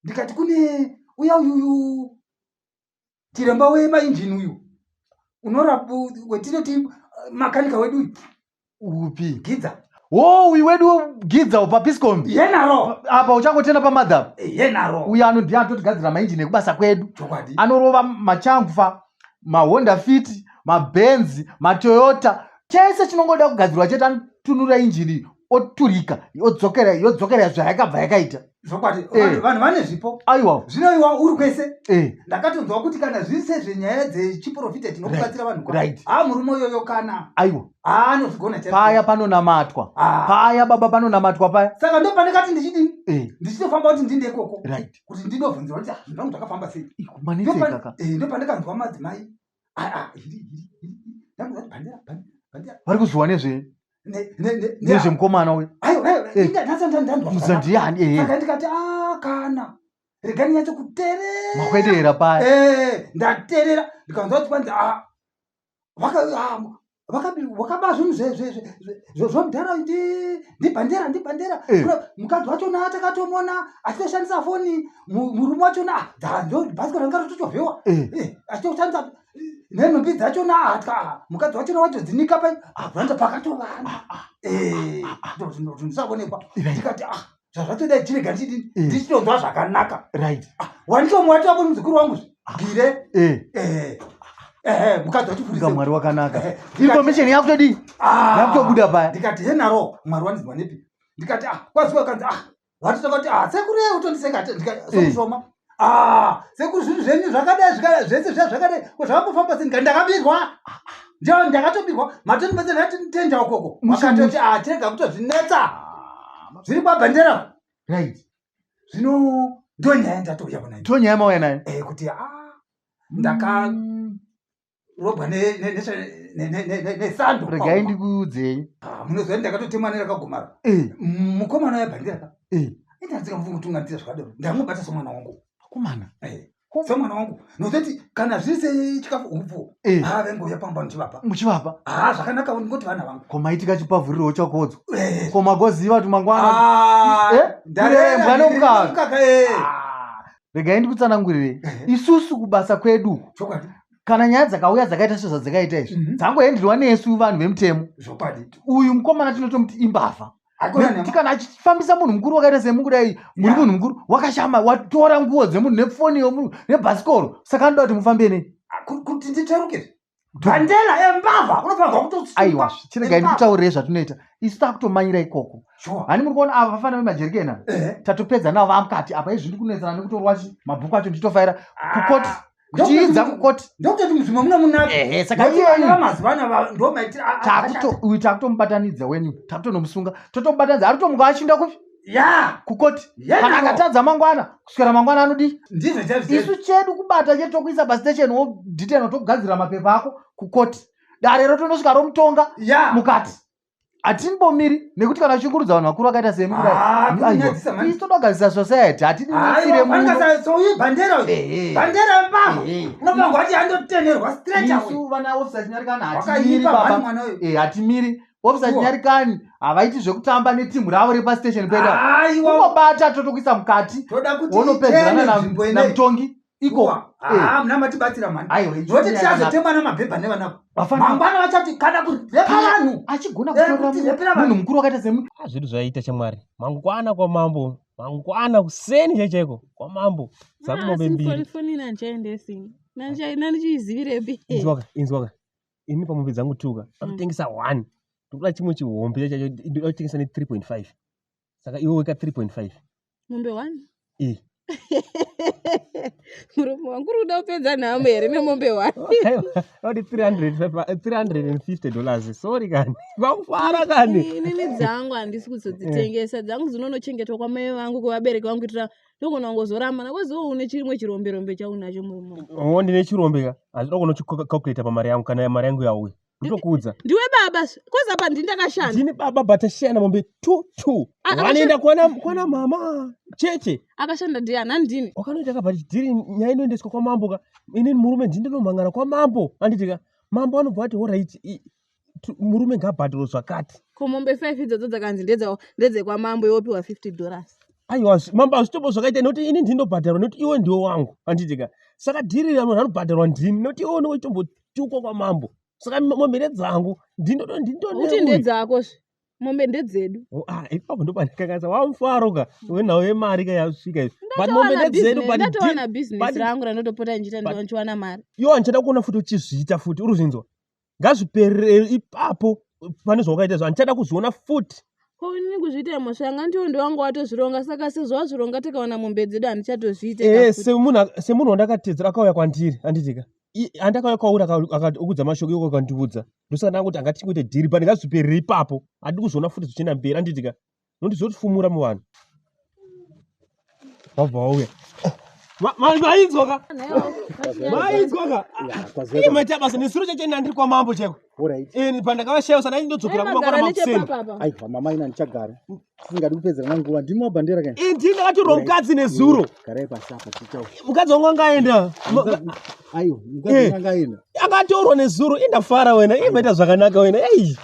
Ndikati kune uya uyuyu chiremba wemainjini uyu unorapa wetinoti makanika wedu uyu. Upi? Gidza. Wo uyu wedu Gidza paPiscom. Yenaro. Apa uchangotenda pamadhapo. Yenaro. Uyu ano ndiye anototigadzira mainjini ekubasa kwedu. Chokwadi. Anorova machangfa, maHonda Fit, maBenz, maToyota. Chese chinongoda kugadzirwa chete anotunura injini oturika yodzokera yodzokera zvayakabva yakaita. Zvokwadi. Eh. Vanhu vane zvipo. Aiwa. Zvino iwa uri kwese. Eh. Ndakatonzwa kuti kana zviri sezvenyaya dzechiprofita tinokubatsira vanhu kwa. Right. Ah murume uyoyo kana. Aiwa. Ah anozvigona chaizvo. Paya panonamatwa. Ah. Paya baba panonamatwa paya. Saka ndo pandakati ndichidini? Eh. Ndichitofamba kuti ndinde ikoko. Right. Kuti ndindobvunzwa kuti ah, zvinhu zvangu zvakafamba sei. Kumanetseka ka. Eh, ndo pandakanzwa madzimai. Ah ah iri iri iri. Ndanzwa kuti bandera bandera bandera. Vari kuzwa nezve Ne ne ne nezvemukomana uyu. Aiwa aiwa. Eh. Inga nhasi ndanzwa. Muzandiyani eh. Saka ndikati ah kana. Rega ndinyatso kuterera. Makwedera paya. Eh, ndaterera ndikanzwa kuti kwanzi ah waka ah, wakaba zvinhu zvomudhara ndibhandera ndibhandera. Eh. Mukadzi wachona takatomuona achitoshandisa foni, murume wachona ah, ndo bhasikoro ranga rotochovhewa. Eh. Eh, achitoshandisa nenhumbi dzachona ah, mukadzi wachona wachodzinika pai ah, vanza pakatovana. Eh, ndozvisaonekwa. Right. Ndikati ah zvazvatodai chirega ndichidini Eh. ndichitonzwa zvakanaka. Right. Ah, wanditomwati wako muzukuru wangu gire. Eh. Eh, eh, mukadzi wacho Inga Mwari wakanaka. Eh, Information yakutodii? Ah, Yakutobuda paya. Ndikati henaro Mwari wandizwa nepi? Ndikati ah kwaziwa kanzi ah watotanga kuti ah sekuru ye utondiseka Eh. sokushoma. Ah sekuru zvinhu zvenyu zvakadai zvakadai zvese zviya zvakadai ko zvakambofamba sei? Ndikati ndakabirwa. Ndio ndakatobirwa matondibetsera ndati ukoko. Mushe, Wakatoti ah tirega kutozvinetsa. Zviri kwabhandera. Right. Zvino ndo nyaya ndatouya kunayo. Ndo nyaya mauya nayo. Eh kuti ah ndakarobwa nesando. Regai ndikuudzei. Ah, munoziva kuti ndakatotemwa nerakagomara. Eh. Mukomana webhandera ka. Eh. Indanzika mfungutunganitira zvakadaro. Ndamubata somwana wangu. Akomana. Eh. Somwana wangu. Nozoti kana zviri sechikafu upfu. Eh. Ah vengouya pamba ndichivapa. Muchivapa. Ah zvakanaka ndingoti vana vangu. Ko maitika chipavhuriro chakodzo. Eh. Ko magoziva kuti mangwana. Ah, Eh? ndarembwa Kurembwa nomukaka. nomukaka, eh. Ah, regai ndikutsanangurirei. Isusu kubasa kwedu. Chokwadi. Kana nyaya dzakauya dzakaita sezvadzakaita izvi. Mhm. Dzangoenderwa nesu vanhu vemutemo. Zvokwadi. Uyu mukomana tinotomuti imbavha. Hakuna Nekuti nema. kana achifambisa munhu mukuru wakaita semu kudai muri Ya. munhu mukuru wakashama watora nguo dzemunhu nefoni yomunhu nebhasikoro saka anoda kuti mufambe nei. Ah, Kuti nditsveruke. Bhandera embavha unofanirwa kutosungwa. Aiwa chiregai Embavha. ndikutaurire zvatinoita isu takutomanyira ikoko. Sure. Hani muri kuona ava vafana vemajerikeni ava? Eh. Tatopedza navo vamukati apa izvi ndikunetsana nekutorwa mabhuku acho ndichitofaira kukoti Ah. kuchiidza kukoti. Ndokutoti muzvimwe muno munaka. Ehe saka Nokuti iyeyu vana vamazuva ano ndo maitiro uyu takutomubatanidza wenyu takutonomusunga totomubatanidza ari kutomuka achiinda kupi Ya. kukoti. Yena Kana ro. akatadza mangwana kuswera mangwana anodii? Ndizvo chaizvo. Isu chedu kubata chedu tokuisa pastation wodhitena tokugadzira mapepa ako kukoti. Dare rotonosvika romutonga Ya. mukati. Hatimbomiri nekuti kana uchingurudza vanhu vakuru vakaita semi Ah, kudai. kunonyadzisa mani. Isu toda kugadzirisa society hatidi Aiwa, muno. fanika souyu bhandera uyu. Ehe. Bhandera embavha. Ehe. Unofanirwa kuti andotenerwa straight away. Isu vana officer chinyarikana hatimiri Wakaipa mhani baba. mwana uyu. Eh, hatimiri Officer Sure. Chinyarikani havaiti zvekutamba netimu ravo repastation pedu apa. Aiwa. Kungobata totokuisa mukati Toda kuti wonopedzerana ichene nzvimbo ineyi. namutongi iko. Sure. Ah, muna matibatsira mhani. Aiwa, ichi Zvoti nyaya tichazotemwa namabhebha nevana. Vafana- Mangwana vachati kana kurepa vanhu. Achigona Eh, kutorera kuti repera vanhu. munhu mukuru wakaita semi. Ah, zvedu zvaita chamwari mangwana kwamambo mangwana kuseni chaichaiko kwamambo dzakumombe mbiri foni nandichaendesi nandichiizivirepi inzwaka inzwaka ini pamombe dzangu tuka vanotengesa one ndikuda chimwe chihombe chaicho ndoda kutengesa ne 3.5 saka iwe weka 3.5 mombe one Eh. murume wangu uri kuda kupedza nhamo here nemombe one ati 350 dollars sorry kani vakufara kani inini dzangu handisi kuzodzitengesa dzangu dzinonochengetwa kwamai vangu kwevabereki vangu kuitira ndogona kungozoramba nakoziwo une chimwe chirombe-rombe chaunacho murume wangu o ndine chirombe ka handinoda kunochicalculata pamari yangu kana mari yangu yauya ndotokuudza ndiwe baba kozi apa ndini ndakashanda ndini baba but tashiyana mombe 2 2 vanoenda kwana mama cheche akashanda ndiani handini wakanoita ka but dhiri nyaya inoendeswa kwamambo ka inini murume ndini ndinomhangana kwamambo anditi ka mambo anobva ati orit murume ngaabhadharo zvakati ko mombe 5 idzodzo dzakanzi ndedzekwamambo iwopiwa 50 dollars aiwa mambo hazvitombo zvakaita nekuti ini ndinobhadharwa nekuti iwe ndiwe wangu anditi ka saka dhiri ra munhu anobhadharwa ndini nekuti iwe unoitombotukwa kwamambo saka mombe ndedzangu kuti ndedzakozve mombe ndedzedu ipapo ndopandikakanisa wamufaro ka wenhau yemari ka yasvika izvi but mombe ndedzedu but ndatowana bhizinesi rangu randotopota ndichiita ndichiwana mari iwo handichada kuona futi uchizviita futi uri kuzvinzwa ngazviperere ipapo pane zvawakaita izvo handichada kuzviona futi ko inini kuzviita mhosva yanga ndiwo ndiwangu watozvironga saka sezvo wazvironga tikawana mombe dzedu handichatozviite Eh, semunhu wandakatedzera akauya kwandiri handitika handakauya kwauri akaudza mashoko iwo akandiudza ndosaka ndangoti angatingoite dhiri but ngazviperere ipapo handidi kuzviona futi zvichienda mberi handitika nokuti zvotifumura muvanhu vabva vauya Mainzwa ka mainzwa ka iye maita basa nesuro chacho ndandiri kwamambo chaiko pandakavashaya sana ndindodzokera kumangwana makuseni Aiwa mama ina ndichagara. Tisingadi kupedzerana nguva. Ndimi wabhandera kani? Ndini ndakatorwa mukadzi nezuro. Garai pasi apa tichitaura. Mukadzi wangu angaenda. Aiwa, mukadzi wangu angaenda. Akatorwa nezuro indafara wena iye maita zvakanaka wena ei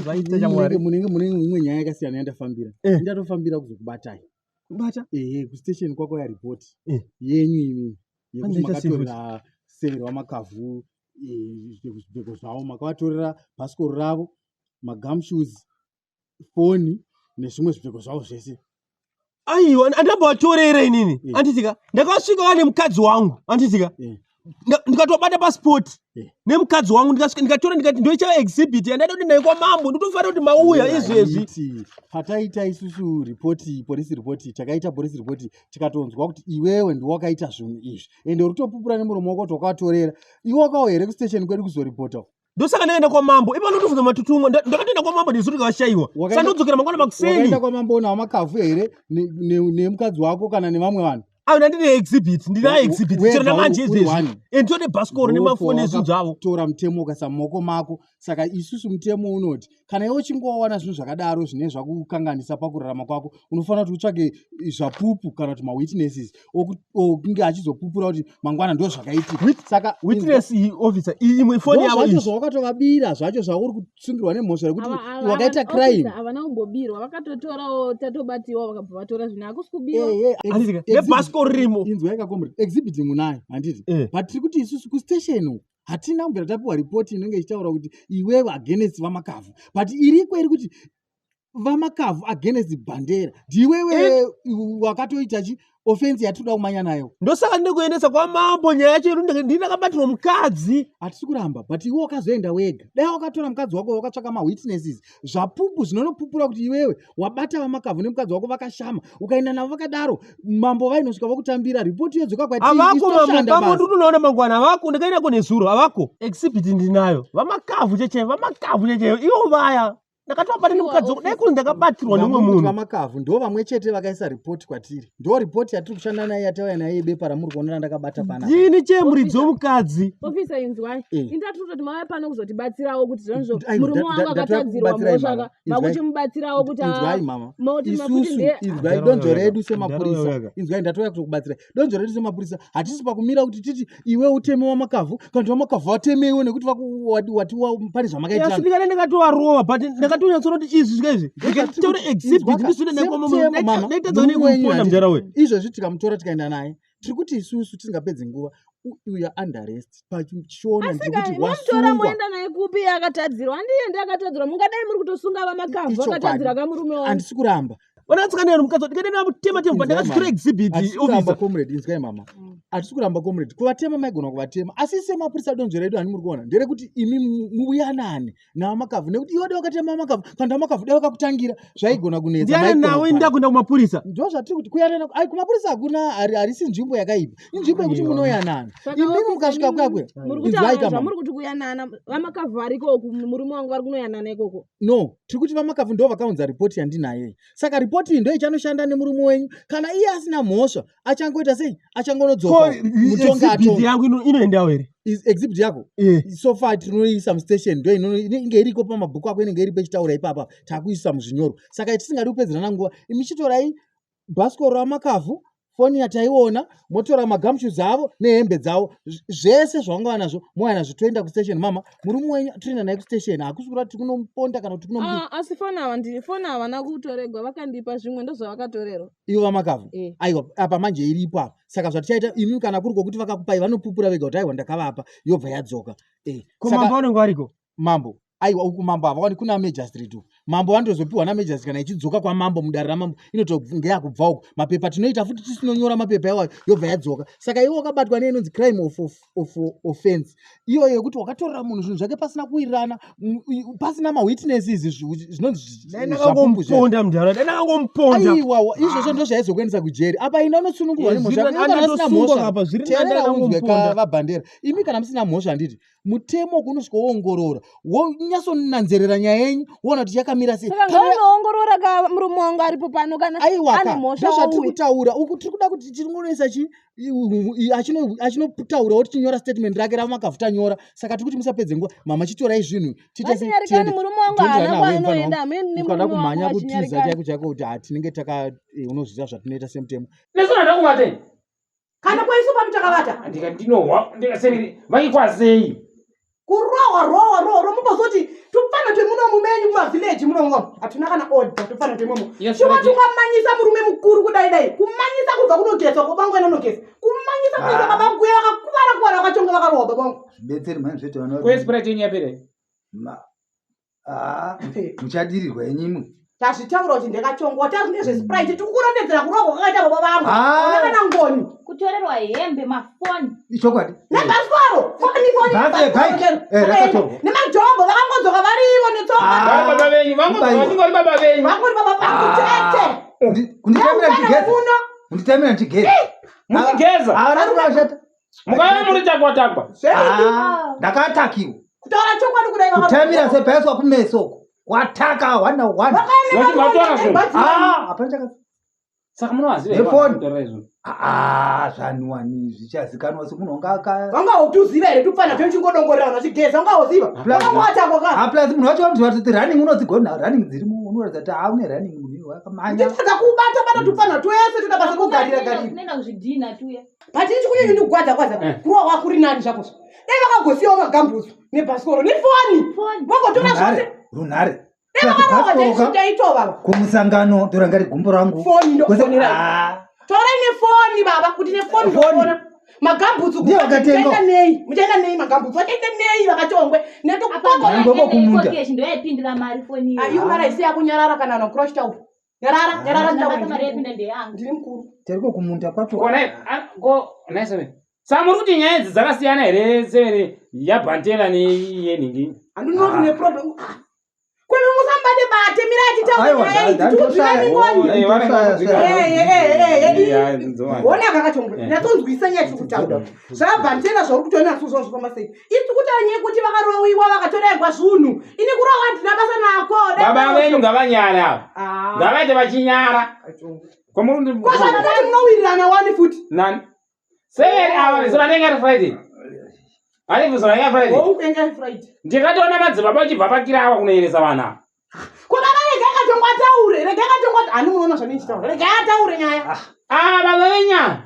zvaita chamwari Munenge munenge imwe nyaya yakasiyana yandafambira. Ndatofambira kuzokubatai. Kubata? Ehe, kustation kwako ya report. Yenyu imi. Yekuti Andiita sei futi? makatorera severwa makavhu zvipfeko zvavo, makavatorera bhasikoro ravo, magumshoes, foni nezvimwe zvipfeko zvavo zvese. Aiwa andambovatorera inini anditika ndakasvika vane mukadzi wangu anditika ndikatobata pasipoti nemukadzi wangu ndikasvika ndikatora ndikati ndoicha exhibit yandaida kuti nayo kwamambo ndotofanira kuti mauya izvezvi Right. Pataita isusu ripoti, polisi ripoti, takaita polisi ripoti tikatonzwa kuti iwewe ndiwe wakaita zvinhu izvi ende uri kutopupura nemuromo wako kuti wakavatorera. Iwe wakauya here kustation kwedu kuzoripota? Ndosaka ndaenda kwamambo ipa ndotobvunza matutumwa ndakatoenda kwamambo ndizvo ndikavashayiwa saka ndodzokera mangwana makuseni Wakaenda kwamambo unawo makavhu here nemukadzi wako kana nevamwe vanhu? Aiwa ndandine exhibit ndinayo exhibit Wega chero namanje uri izvezvi one. nditone bhasikoro nemafoni ezvinhu zvavo Tora mutemo ukaisa mumaoko mako saka isusu mutemo unoti kana iwe uchinge wawana zvinhu zvakadaro zvine zvakukanganisa pakurarama kwako unofanira kuti utsvage zvapupu kana kuti mawitnesses okunge achizopupura kuti mangwana ndo zvakaitika saka witness iyi officer iyi imwe foni Ndo yavo zvacho iyi zvawakatovabira zvacho zvauri kusungirwa nemhosva yekuti wakaita crime havana kumbobirwa vakatotorawo tatobatiwa vakabva vatora zvinhu hakusi kubiwa nebhasikoro ririmo inzwa yakakomborera exhibit munayo handiti but tiri kuti isusu kustation uku hatina kubvira tapiwa ripoti inenge ichitaura kuti iwewe against vamakavhu but iriko iri kuti vamakavhu against bandera ndiwewe wakatoita chi offense yatinoda kumanya nayo ndosaka ndikuendesa kwamambo nyaya yacho iri ndini ndakabatirwa mukadzi hatisi kuramba but iwe wakazoenda wega dai wakatora mukadzi wako wakatsvaka mawitnesses zvapupu zvinonopupura kuti iwewe wabata vamakavhu nemukadzi wako vakashama ukaenda navo vakadaro mambo vainosvika vokutambira ripoti yodzoka kwatiri avako isu toshanda mambo basa. ndinoona mangwana avako ndakaendako nezuro avako exhibit ndinayo vamakavhu cheche vamakavhu cheche ivo vaya ndakatovabata nemukadzi wangu dai kuri ndakabatirwa nemumwe Vamwe kuti munhu vamakavhu ndo vamwe chete vakaisa ripoti kwatiri ndo ripoti yatiri kushanda nayo yatauya nayo yebepa ramuri kuona randakabata panapa ndini che muridzi womukadzi ofisa inzwai Eh. indatiri kutoti mauya pano kuzotibatsirawo kuti zvonizvo Aiwa, murume wangu ndatouya akatadzirwa kukubatsirai, mhosva mama. Inzwai. makuchimubatsirawo kuti Inzwai, mama. moti mafuti Isusu ndiye inzwai donzvo redu semapurisa Ndarauyaka. inzwai ndatouya kutokubatsirai donzvo redu semapurisa hatisi pakumira kuti titi iwe uteme wamakavhu kana kuti vamakavhu vatemeiwe nekuti wati pane asi zvamakaitirana ndikada ndakatovarova but Ndakatonyatsoona kuti izvi zvika izvi ndikatore exhibit ndisvine Semutemo, mama, neitadza murume wenyu nekuponda handiti. mudhara uyu. Izvezvi tikamutora tikaenda naye, tiri kuti isusu tisingapedzi nguva, uyu under arrest pachiona ndiri Asika kuti momutora wasungwa. moenda naye kupi akatadzirwa? Handiye ndiye akatadzirwa. Mungadai muri kutosunga vamakavhu Ichokwadi. akatadzira kamurume wangu. Handisi kuramba. Vanatsikana mukadzi ndikaenda namutema tema Inzwai ndakazitora mama. exhibit Hatisi kuramba officer. comrade, inzwai mama. Hatisi kuramba comrade. Kuvatema maigona kuvatema. Asi semapurisa donzvo redu hani muri kuona nderekuti imi muyanane naVaMakavhu nekuti iwe dai wakatema VaMakavhu kana VaMakavhu dai vakakutangira zvaigona kunetsa. Ndiani Maigona nawe kupara. ndakuenda kumapurisa. Ndo zvatiri kuti kuyanana ai kumapurisa hakuna harisi nzvimbo yakaipa. Inzvimbo yekuti Aiwa. munoyanana. Saka Imimi officer, mukasvika imimi kuya kuya. muri Inzwai kutaura ka mama. zvamuri kuti kuyanana vamakavhu variko uku murume wangu vari kunoyanana ikoko. No, tiri kuti VaMakavhu ndo vakaunza ripoti yandinayo iyi. Saka ripoti iyi ndo ichanoshanda nemurume wenyu. Kana iye asina mhosva, achangoita sei? Achangonodzoka. Ko Mutongi exhibit atonga. yangu inoendawo here? Exhibit yako? Eh. So far tinoiisa mustation ndo inenge iriko pamabhuku ako inenge iripo ichitaura ipapa takuisa muzvinyorwa. Saka tisingadi kupedzerana nguva, imi chitorai bhasikoro raMakavhu, foni yataiona, motora magamshoes avo nehembe dzavo, zvese zvavangava nazvo mouya nazvo toenda kustation. Mama, murume wenyu toenda naye kustation, hakusi kureva kuti tikunomuponda kana kuti tikunomudii. Ah, asi foni ava ndi foni havana kutoregwa vakandipa zvimwe ndozvavakatorerwa. Ivo VaMakavhu? Eh. Aiwa, apa manje iripo apa. Saka zvatichaita imi kana kuri kwokuti vakakupai vanopupura vega kuti aiwa ndakavapa, yobva yadzoka. Eh, Ko saka mambo vanenge variko? Mambo aiwa uku mambo havawani kuna magistrate uku. Mambo vanotozopiwa namagistrate kana ichidzoka kwamambo mudare ramambo inotonge yakubva uku. Mapepa tinoita futi tisinonyora mapepa iwayo yobva yadzoka. Saka iwe wakabatwa neinonzi crime of offense iyoyo yekuti wakatorera munhu zvinhu zvake pasina kuwirirana, pasina mawitnesses, zvinonzi Dai zvapupu zviya. ndakangomuponda mudhara, dai ndakangomuponda. Aiwa, izvozvo ndozvaizokuendesa kujeri. Apa ina unosunungurwa Eh, nemhosva zviri yako. Iwe kana nani usina andatosungwa mhosva, apa, zviri nani teerera unzwe ka ndangomuponda. VaBhandera. Imi kana musina mhosva handiti mutemo kunosvika woongorora, wonyatsonanzerera nyaya yenyu, woona kuti yakamira sei. Saka Kana ngaunoongorora ka murume wangu aripo pano kana aiwa ane ka mhosva ndozvatiri auye. kutaura uku. Tiri kuda kuti tingonoisa chi achinotaurawo tichinyora statement rake raMakavhu tanyora. Saka tiri kuti musapedze nguva mama, chitorai zvinhu tiite sei, Vachinyarikani tiende. murume wangu Don't haana run away, mfana kwaanoenda wangu. hameni Ukada nemurume wangu kumhanya kutiza vachinyarikani. chaiko chaiko kuti hatinenge taka unoziva zvatinoita semutemo. Nesona ndakuvatei. Kana kwaisu pano takavata. Ndikati ndinohwa ndikaseri vaikwasei. Kurohwa rohwa rohwa romumbozoti tupfana twemunomu menyu mumavhileji munomu hatina kana order tupfana twemomo. Yes, Shuwa Freddy. tukamanyisa murume mukuru kudai dai kumanyisa kubva kunogezwa kwabangu ena unogeza kumanyisa kuisa Ah. babangu uya vakakuvara kuvara vakachonga vakarohwa babangu. Zvibetseri mhani zvete vana. Kwesprite yenyu yapera. Ah, muchadirirwa yenyu imwe. Tazvitaura kuti ndakachongwa tazvi nezvesprite tiri kurondedzera kurohwa kwakaita baba vangu. Ah. Ona kana ngoni. Kutorerwa hembe, mafoni. Ichokwadi. Nebhasikoro foni foni Bhazi, bhasikoro bike. chero. Eh, rakatorwa. Nemajombo vakangodzoka varivo netsoka. Ah. Vari baba venyu, Kubaiwa. vangori baba venyu. Vangori baba vangu chete. Kunditamira Neutano ndichigeza. muno. Kunditamira ndichigeza. Muchigeza. Havana kurashata. Mukave muri takwa takwa. Ah, ndakatakiwa. Kutaura chokwadi kudai Kutamira sepaiswa kumeso uko. Wataka wana wana. Nokuti matora zvinhu. Ah, hapana chaka. Saka munovaziva here Nefoni. vanhu vanotora izvo? Ah, zvanuwani zvichazikanwa semunhu wanga aka Vanga utuziva here tupfana twenchingodongorera vachigeza vanga uziva. Vanga watakwa ka. Ah, plus munhu wacho vanoziva kuti running unodzigona running dzirimo unoratidza kuti ah une running munhu iwe wakamhanya. Nditadza kubata bata tupfana twese toda basa kugarira garira. Tinoenda kuzvidhina tuya. But ichi kunyanya ndigwadza gwadza Eh. kurohwa kwakuri nani zvakozvo. Dai vakagosiyawo magambuzu nebhasikoro nefoni. Foni. Vagotora zvose. Runhare, runhare. Dai Plus vakarohwa bhasikoro ka taitova. kumusangano toranga rigumbo rangu. Foni ndofonera. Ah, Torai nefoni baba kuti nefoni Foni. ndofona. Magambutsu Ndiye wakatenga. muchaenda nei? Muchaenda nei magambutsu? Vachaita nei vakachongwe? Netokukoko. Ngoko kumunda. Keshi ndoyaipindira mari foni iyo. Ayu mara isi yakunyarara kana anokura chitaura. Nyarara, nyarara Handina basa mari chitaura. yaipinda ndeyangu. Ndiri mukuru. Teriko kumunda kwacho. Ko nai- ko nai Severe. Saka muri kuti nyaya idzi dzakasiyana here Severe yaBhantela neyenhingi? Handinoti ne problem. Ah. Kwemi musambate bate mirai titaure Aiwa, nyaya idzi. Tikudzwira mingoni. Eh, vanenge vakudzwira. Eh, eh, eh, eh, Yeah, ndzowani. Ona kakachongwe. Eh. Nyatsonzwisa nyaya tiri kutaura. Zvabhantela zvauri kutoona naso zvazvifamba sei. Isi kutaura nyaya yekuti vakarowiwa vakatorerwa zvinhu. Ini kurohwa handina basa nako. Dai Baba varohwa. venyu ngavanyara ava. Ah. Ngavaite vachinyara. Kwamuri Ko zvamunoti munowirirana wani futi. Nani? Severe ava zuva rinenge ri Friday. Ari zuva rinenge Friday. Woukenga Friday. Ndikatoona madzibaba achibva pakirawa kunoyeresa vanhu ava. Ko baba regai kachongwe ataure. Regai kachongwe. Hani munoona zvandinochitaura. Regai ataure nyaya. Ah, baba venyaya.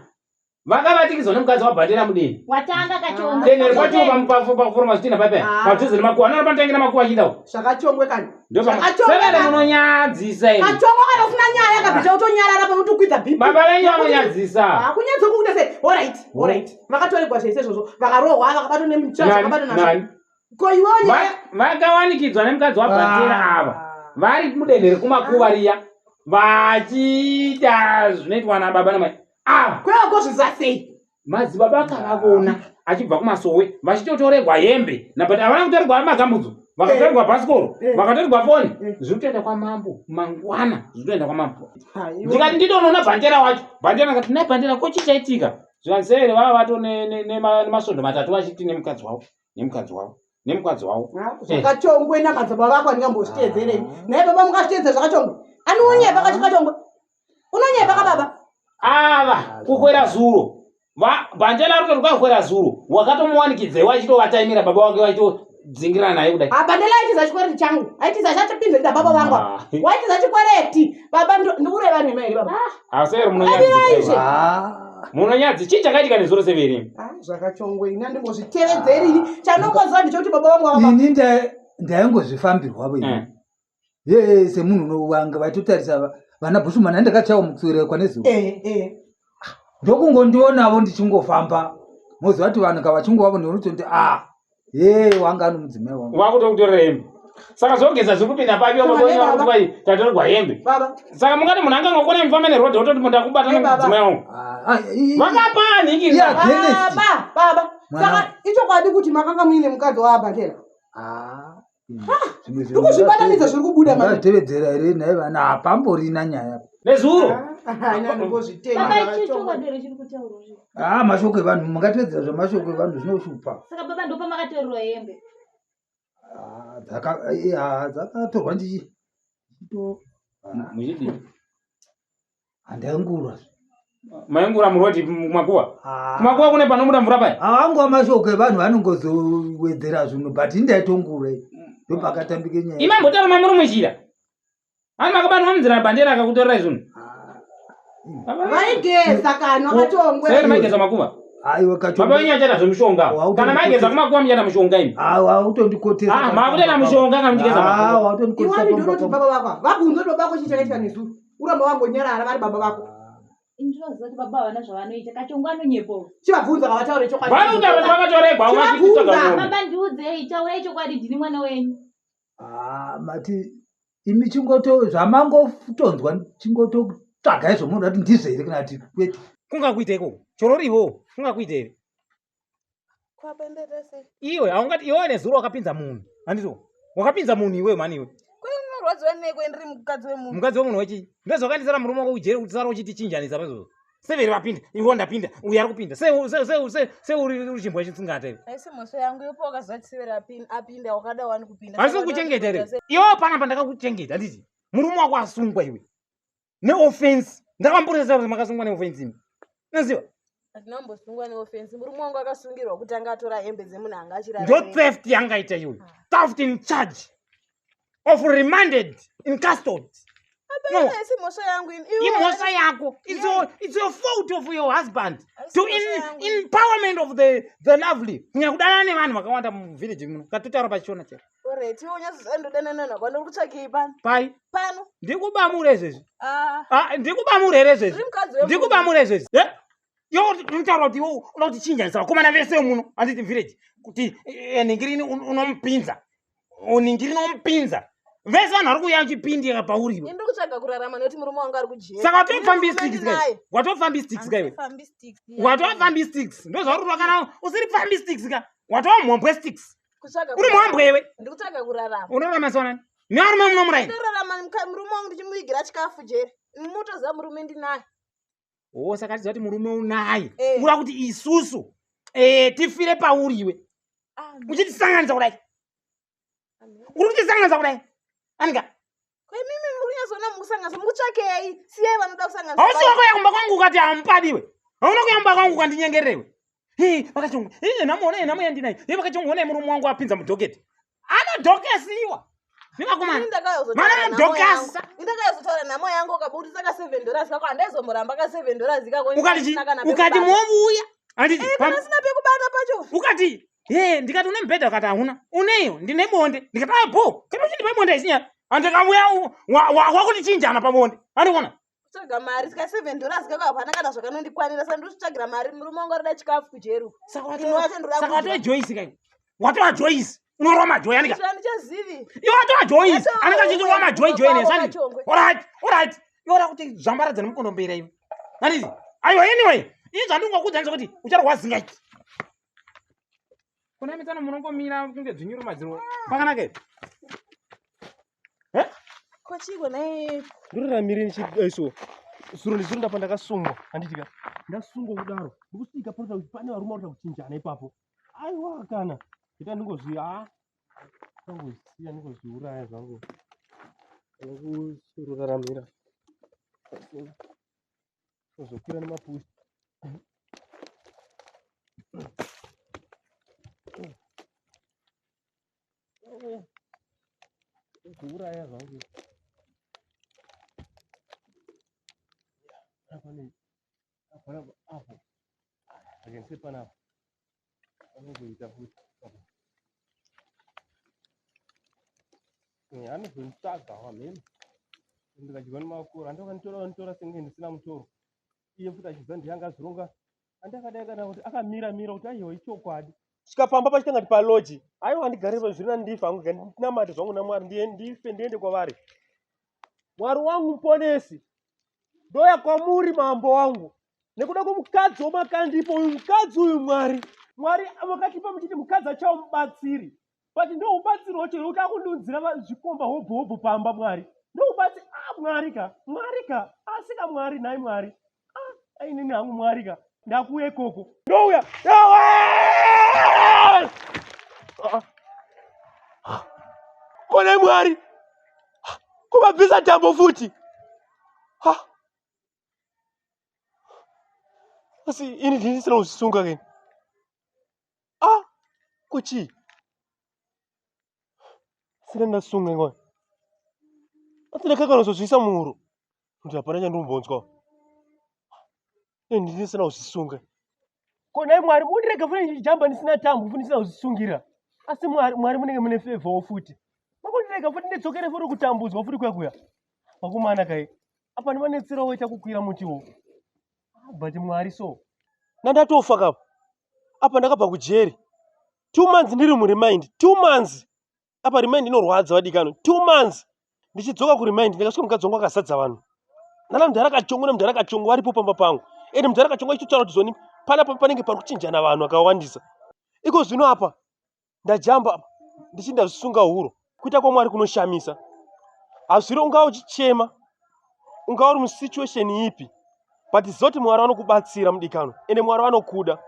Vakavatikidzwa nemukadzi wabhandira mudeni. Watanga kachongo. Tendere kwatiwo pakuforoma zvitinha paipai. Ah. Padhuze nemakuwa. Anoona panotangira makuwa achiita uko. Zvakachongwe kani. Ndopamwe. Severe munonyadzisa imi. Kachongwe kana usina nyaya kabvita utonyarara panotokwidza BP. Baba venyu vanonyadzisa. Ah, kunyadza kukuita sei? Alright, alright. Vakatoregwa zvese izvozvo. Vakarohwa, vakabatwa nemucha, Nani? zvakabatwa nazvo. Nani? Ko iwewe nyaya Vakawanikidzwa nemukadzi wabhandira ava. Vari mudenhe rekumakuva riya. Vachiita zvinoitwa nababa namai. Ava. Kweko zviza sei? Madzibaba akavavona achibva kumasowe vachitotoregwa hembe nabati havana kutoregwa magambudzo vakatorerwa bhasikoro vakatorerwa foni zviri kutoenda kwamambo mangwana zviri kutoenda kwamambo. Ndikati nditonoona bhandera wacho, bhandera akati nai bhandera ko chichaitika zvikanzi vava vato nemasvondo 3 vachiti nemukadzi wavo nemukadzi wavo nemukadzi wavo. Zvakachongwe namadzibaba vako andingambozviteedzerei. Naye baba mungazviteedze zvakachongwe. Anonyepa kachikachongwe. Unonyepa kababa. Ava kukwera zuro bhandela ruto rwakakwera zuro wakatomuwanikidzei achitovataimira baba wake vachitodzingirana naye kudai. Ah, bandela aitiza chikwereti changu. Aitiza chatopinza baba vangu. Waitiza chikwereti. Baba ndikureva nhema here baba? Aseveri Abirai. Munonyadzi chii chakaitika nezuro severi? Ah, zvakachongwe ina ndingozvitevedzeri ini. Chanongoziva ndechekuti baba vangu vava. Ini ndaingozvifambirwavo ini. Ye semunhu wanga vaitotarisa vana Bushman andakachawa mukuswera nezuro. Eh eh. Ndokungondionavo ndichingofamba. Moziva kuti vanhu kavachingovavo ndinototi ah ye wanga ano mudzimai wangu. Wakutokutorera hembe. Saka zvogeza zviri kupinda papi Saka baba ne baba. kuti kwai tatorerwa hembe. Baba. Saka mungati munhu angangokona mufamba nerodhi ototi munhu akubata Eh, baba. nemudzimai wangu. Vakapanikira. Baba, baba. Saka ichokwadi kuti makanga muine mukadzi waabhandela. Zvimwe Ndikuzvibatanidza zviri kubuda manje. Mungazvitevedzera here nhai vana hapamborina nyaya. Nezuro. Baba ichi chokwadi here chiri kutaurwa zve? Ah mashoko evanhu mungatevedzera zvamashoko evanhu zvinoshupa. Saka baba ndopamakatorerwa hembe. Ah, dzakatorwa ndichi Muchidii? Handaingura. Maingura murodi kumakuwa. Kumakuwa kune panobuda mvura paya. Angwa mashoko evanhu vanongozowedzera zvinhu but indaitongura ndopakatambike nyaya. Imi ambotaura mamuri muchira. Ani makabatwa munzira bandera akakutorerai zvinhu. Vaigeza kana wakachongwe. Severi maigeza makuva. Aiwa kacho. Baba wenyu achaita zvemushonga. Kana maigeza kumakuva muchaita mushonga imi. Hautondikotesa. Ah, makutoita mushonga kana muchigeza makuva. Iwani ndinoti baba vako. Vabvunze kuti baba vako chii chakaitika nezuro. Uramba wangonyarara vari baba vako. Ndinoziva kuti baba havana zvavanoita. Kachongo anonyepa. Chivabvunza kavataure chokwadi. Vanoita kuti vakatoregwa Chivabvunza. Baba ndiudzei, taurai chokwadi ndini mwana wenyu. Ah, mati imi chingoto zvamangotonzwa chingototsvagai zvomunoda kuti ndizvo here kana kuti kwete. Kungakuita ikoko. Chororiwo kungakuita here? Iwe haungati iwewe nezuro wakapinza munhu. Handizvo? Wakapinza munhu iwewe mani iwe. Unorwadziwa nei kwendiri mukadzi wemunhu? Mukadzi wemunhu wechii? Ndozvakandisara murume wako kujeri kuti sara uchitichinjanisa paizvozvo. Severi vapinda, iwe ndapinda, uyu ari kupinda. Sei sei sei sei sei uri chimbwa chitsingata iwe. Haisi mhosva yangu ipo wakaziva kuti Severi apinda wakada wani kupinda. Handisi Saka kukuchengeta here? ndinoita sei? Iwewe panapa ndakakuchengeta handiti? Murume wako asungwa iwe. Neoffense. Ndakamboresa kuti makasungwa neoffense imi. Unoziva? Handina kumbosungwa neofensi. Murume wangu akasungirwa kuti anga atora hembe dzemunhu anga achirara. Ndo theft yangaita iyoyo. Theft in charge of remanded in custody. No. Haisi mhosva yangu ini. Iwe Imhosva yako. It's your fault of your husband. Haisi To mhosva in, yangu. empowerment of the lovely. Kunyanya kudanana nevanhu vakawanda muvillage muno. Katotaura pachiona chero. Alright, iwe unyatsoziva ndodanana nako. Ndiri kutsvakei pano? Pai. Pano. Ndikubamure izvezvi. Ah. Ah, ndikubamure here izvezvi? Ndiri mukadzi wemunhu. Ndikubamure izvezvi. Eh? Iwe unotaura kuti iwe unoda kutichinjanisa vakomana vese muno handiti village kuti ningirini unomupinza. Ningirini unomupinza. Vese vanhu vari kuuya vachipindira pauri iwe. Ini ndiri kutsvaga kurarama nekuti murume wangu ari kujeri. Saka Ini watofambi murume sticks ndinaye. kai. Watofambi sticks kai. Handifambi sticks. Watofambi sticks. Ndozvauri kana usiri pfambi sticks ka. Watova mhombwe sticks. Kutsvaga Uri mhombwe iwe. Ndiri kutsvaga kurarama. Unorarama sewanani? Nevarume muno muraini. Ndorarama murume wangu ndichimuvigira chikafu jeri. Mutoziva murume ndinaye. Oh, saka tiziva kuti murume unaye. Eh. Ura kuti isusu tifire pauri iwe. Uchitisanganisa kudai. Uri kutisanganisa kudai. Anika. Kwemimi muri kunyatsoona mukusanganisa mukutsvakei. Siyai vanoda kusanganisa. Hausi wakuya kumba kwangu ukati hamupadiwe. Hauna kuya kumba kwangu ukandinyengererewe. Hei, vakachongo. Hei, nhamo ona nhamo yandinayo. Hei, vakachongo ona murume wangu apinza mudhoketi. Anodhokesiwa. Nevakomana. Vana mudhokasa. Ndakaizotaura nhamo yangu ukabudisa ka 7 dollars kako handaizomboramba ka 7 dollars kako. Ukati chi? Ukati movuya. Handiti. Eh, kana sina pekubata pacho. Ukati He, ndikati une mubhedha ukati hauna. Uneyo, ndine bonde. Ndikati ah bho, kana uchindipa bonde isinya. Andikauya wakutichinjana pabonde. Andikuona. Kutsvaga mari sika 7 dollars kako hapana kana zvakanondikwanira saka ndiri mari murume wangu arida chikafu kujeru. Saka watova Joyce kai. Watova Joyce. Unorwa majoy anika. Handichazivi. Iwe watova Joyce. Anenge achitirwa majoy joy ne sani. Alright, alright. Iwe ura kuti zvambaradza nemukondombera iwe. Handiti? Aiwa anyway, ini zvandingokuudza ndezvekuti ucharwa zingaiti. Kuna mitsano munongomira kunge dzvinyuro madziro. Pakanaka here? Eh? Ko chiiko nhai? Ndororamire ndichidaiso. Zuro ndizuro ndapa ndakasungwa handitika. Ndasungwa kudaro. Ndikusvika panoita kuti pane varume varikuda kuchinjana ipapo. Aiwa kana. Ita ndingozvi ah. Ndangozisiya ndingozviuraya zvangu. Ndikuroraramira. Kuzokwira nemapushi. Kuuraya zvangu. Apa ne apa apa. I can see panapa. Anongoita futi. Eh, anozonditsvaga hameno. Ndikadyiwa nemakoro. Andokanditora vanditora senge ndisina mutoro. Iye futi achiziva ndiye anga azvironga. Andakadai kana kuti akamira mira kuti aiwa ichokwadi. Svika pamba pachitanga kuti paloji. Aiwa ndigare zviri nani ndife hangu ndinamate zvangu naMwari ndiye ndife ndiende kwavari. Mwari wangu muponesi. Ndoya kwamuri mambo wangu. Nekuda kwemukadzi wamakandipa uyu mukadzi uyu Mwari. Mwari makatipa muchiti mukadzi achawo mubatsiri. But ndoubatsiri wacho here kuti akundiunzira zvikomba hobho hobho pamba Mwari. Ndoubatsi ah Mwari ka. Mwari ka. Asi ka Mwari nhai Mwari. Ah inini hangu Mwari ka. Ndakuuya ikoko. Ndouya. Kone Mwari. Kuvabvisa tambo futi. Ha. Asi ini ndisina kuzvisunga keni. Ah, kuchii? Sina ndasunga ingwa. Asi ndakakanozozviisa muhuro. Kuti hapana chandinombonzwa. Ini ndisina kuzvisunga. Ko nhai Mwari mundirega futi ndichijamba ndisina tambo futi ndisina kuzvisungira. Asi Mwari Mwari munenge mune favor futi. Makundirega futi ndidzokere futi kutambudzwa futi kuya kuya. Vakomana kai. Apa ndimanetsera woita kukwira mutiwo. Ah, but Mwari so. Ndandatofa kapa. Apa ndakabva kujeri. 2 months ndiri muremind. 2 months. Apa remind inorwadza vadikano. 2 months. Ndichidzoka kuremind ndakasvika mukadzi wangu akazadza vanhu. Nana mudhara kachongo nemudhara kachongo varipo pamba pangu. Ende mudhara kachongo achitotaura kuti zoni panapa panenge pari kuchinjana vanhu akawandisa. Iko zvino apa ndajamba apa ndichiti ndazvisunga huro. Kuita kwaMwari kunoshamisa. Hazviri ungava uchichema, ungava uri musituation ipi, but ziva kuti Mwari vanokubatsira mudikanwa, ende Mwari vanokuda.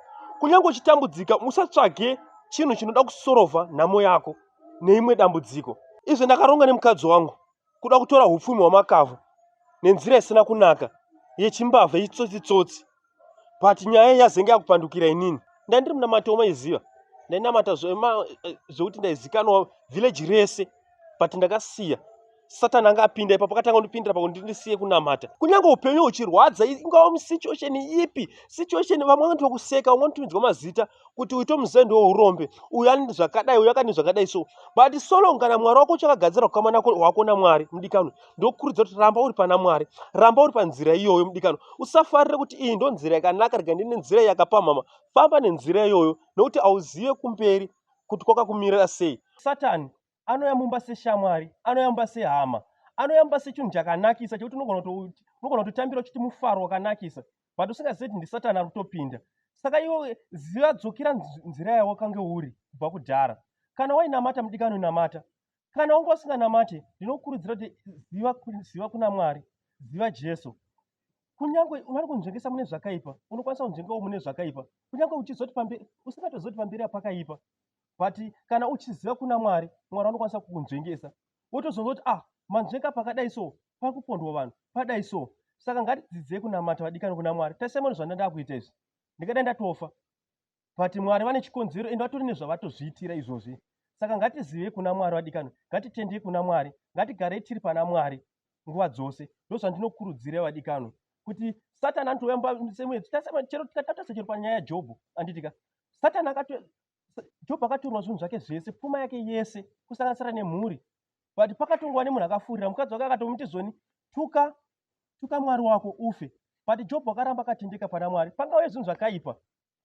Kunyange uchitambudzika, usatsvage chinhu chinoda kusorovha nhamo yako neimwe dambudziko. Izvo ndakaronga nemukadzi wangu kuda kutora hupfumi hwaMakavhu nenzira isina kunaka yechimbavha yechitsotsi-tsotsi. But nyaya yazenge yakupandukira inini. Ndandiri munamato wamaiziva. Ndainamata zvekuti ndaizikanwa village rese but ndakasiya. Satani anga apinda ipapo akatanga kundipindira pakuti ndisiye kunamata. Kunyange upenyu huchirwadza ingava musituation ipi, situation vamwe vanotokuseka, vamwe vanotumidzwa mazita kuti uyu tomuziva ndiwo urombe, uyu ani zvakadai, uyu akani zvakadai so. But so long kana Mwari wako uchakagadzira ukama hwako naMwari mudikanwi, ndokukurudzira kuti ramba uri pana Mwari, ramba uri panzira iyoyo mudikanwi. Usafarire kuti iyi ndonzira yakanaka, rega ndiende nenzira yakapamhama. Famba nenzira iyoyo nokuti hauzive kumberi kuti kwakakumirira sei. Satani anouya mumba seshamwari, anouya mumba sehama, anouya mumba sechinhu chakanakisa chekuti unogona kutotambira uchiti mufaro wakanakisa but usingazive kuti ndisatani ari kutopinda. Saka iwe ziva, dzokera nzira yawakange uri kubva kudhara. Kana wainamata mudikani, namata. Kana wanga usinganamate, ndinokurudzira kuti ziva, ziva kuna Mwari, ziva Jesu. Kunyange vari kunzvengesa mune zvakaipa, unokwanisa kunzvengawo mune zvakaipa, kunyange uchiziva kuti pamberi, usingatoziva kuti pamberi apakaipa, but kana uchiziva kuna Mwari, Mwari vanokwanisa kukunzvengesa, wotozonzwa kuti ah, manzvenga pakadai so, pakupondwa vanhu padai so. Saka ngatidzidzei kunamata vadikani kuna Mwari. Tarisai mone zvandanda kuita izvi, ndingadai ndatofa, but Mwari vane chikonzero ende vatori nezvavatozviitira izvozvi. Saka ngatizivei kuna Mwari vadikanwi, ngatitendei kuna Mwari, ngatigarei tiri pana Mwari nguva dzose. Ndozvandinokurudzira vadikanwi kuti Satani anotouya mumba semuedzo. Chero tikatarisa chero panyaya yaJobho, anditika Satani akato Jobho akatorwa zvinhu zvake zvese, pfuma yake yese, kusanganisira nemhuri. But pakatongova nemunhu akafurira mukadzi wake akatomuti zvoni tuka tuka Mwari wako ufe. But Jobho akaramba akatendeka pana Mwari. Pangauye zvinhu zvakaipa,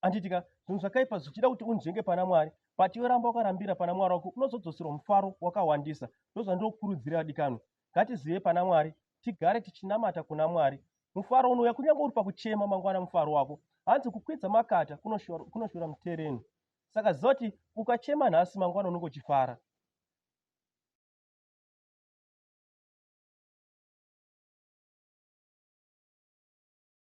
anditika zvinhu zvakaipa zvichida kuti unzvenge pana Mwari, but iwe ramba wakarambira pana Mwari wako, unozodzoserwa mufaro wakawandisa. Ndozvandinokurudzira vadikanwi, ngatizive pana Mwari, tigare tichinamata kuna Mwari. Mufaro unouya kunyange uri pakuchema mangwana mufaro wako. Hanzi kukwidza makata kunoshora mutereni. Saka ziva kuti ukachema nhasi mangwana unenge uchifara.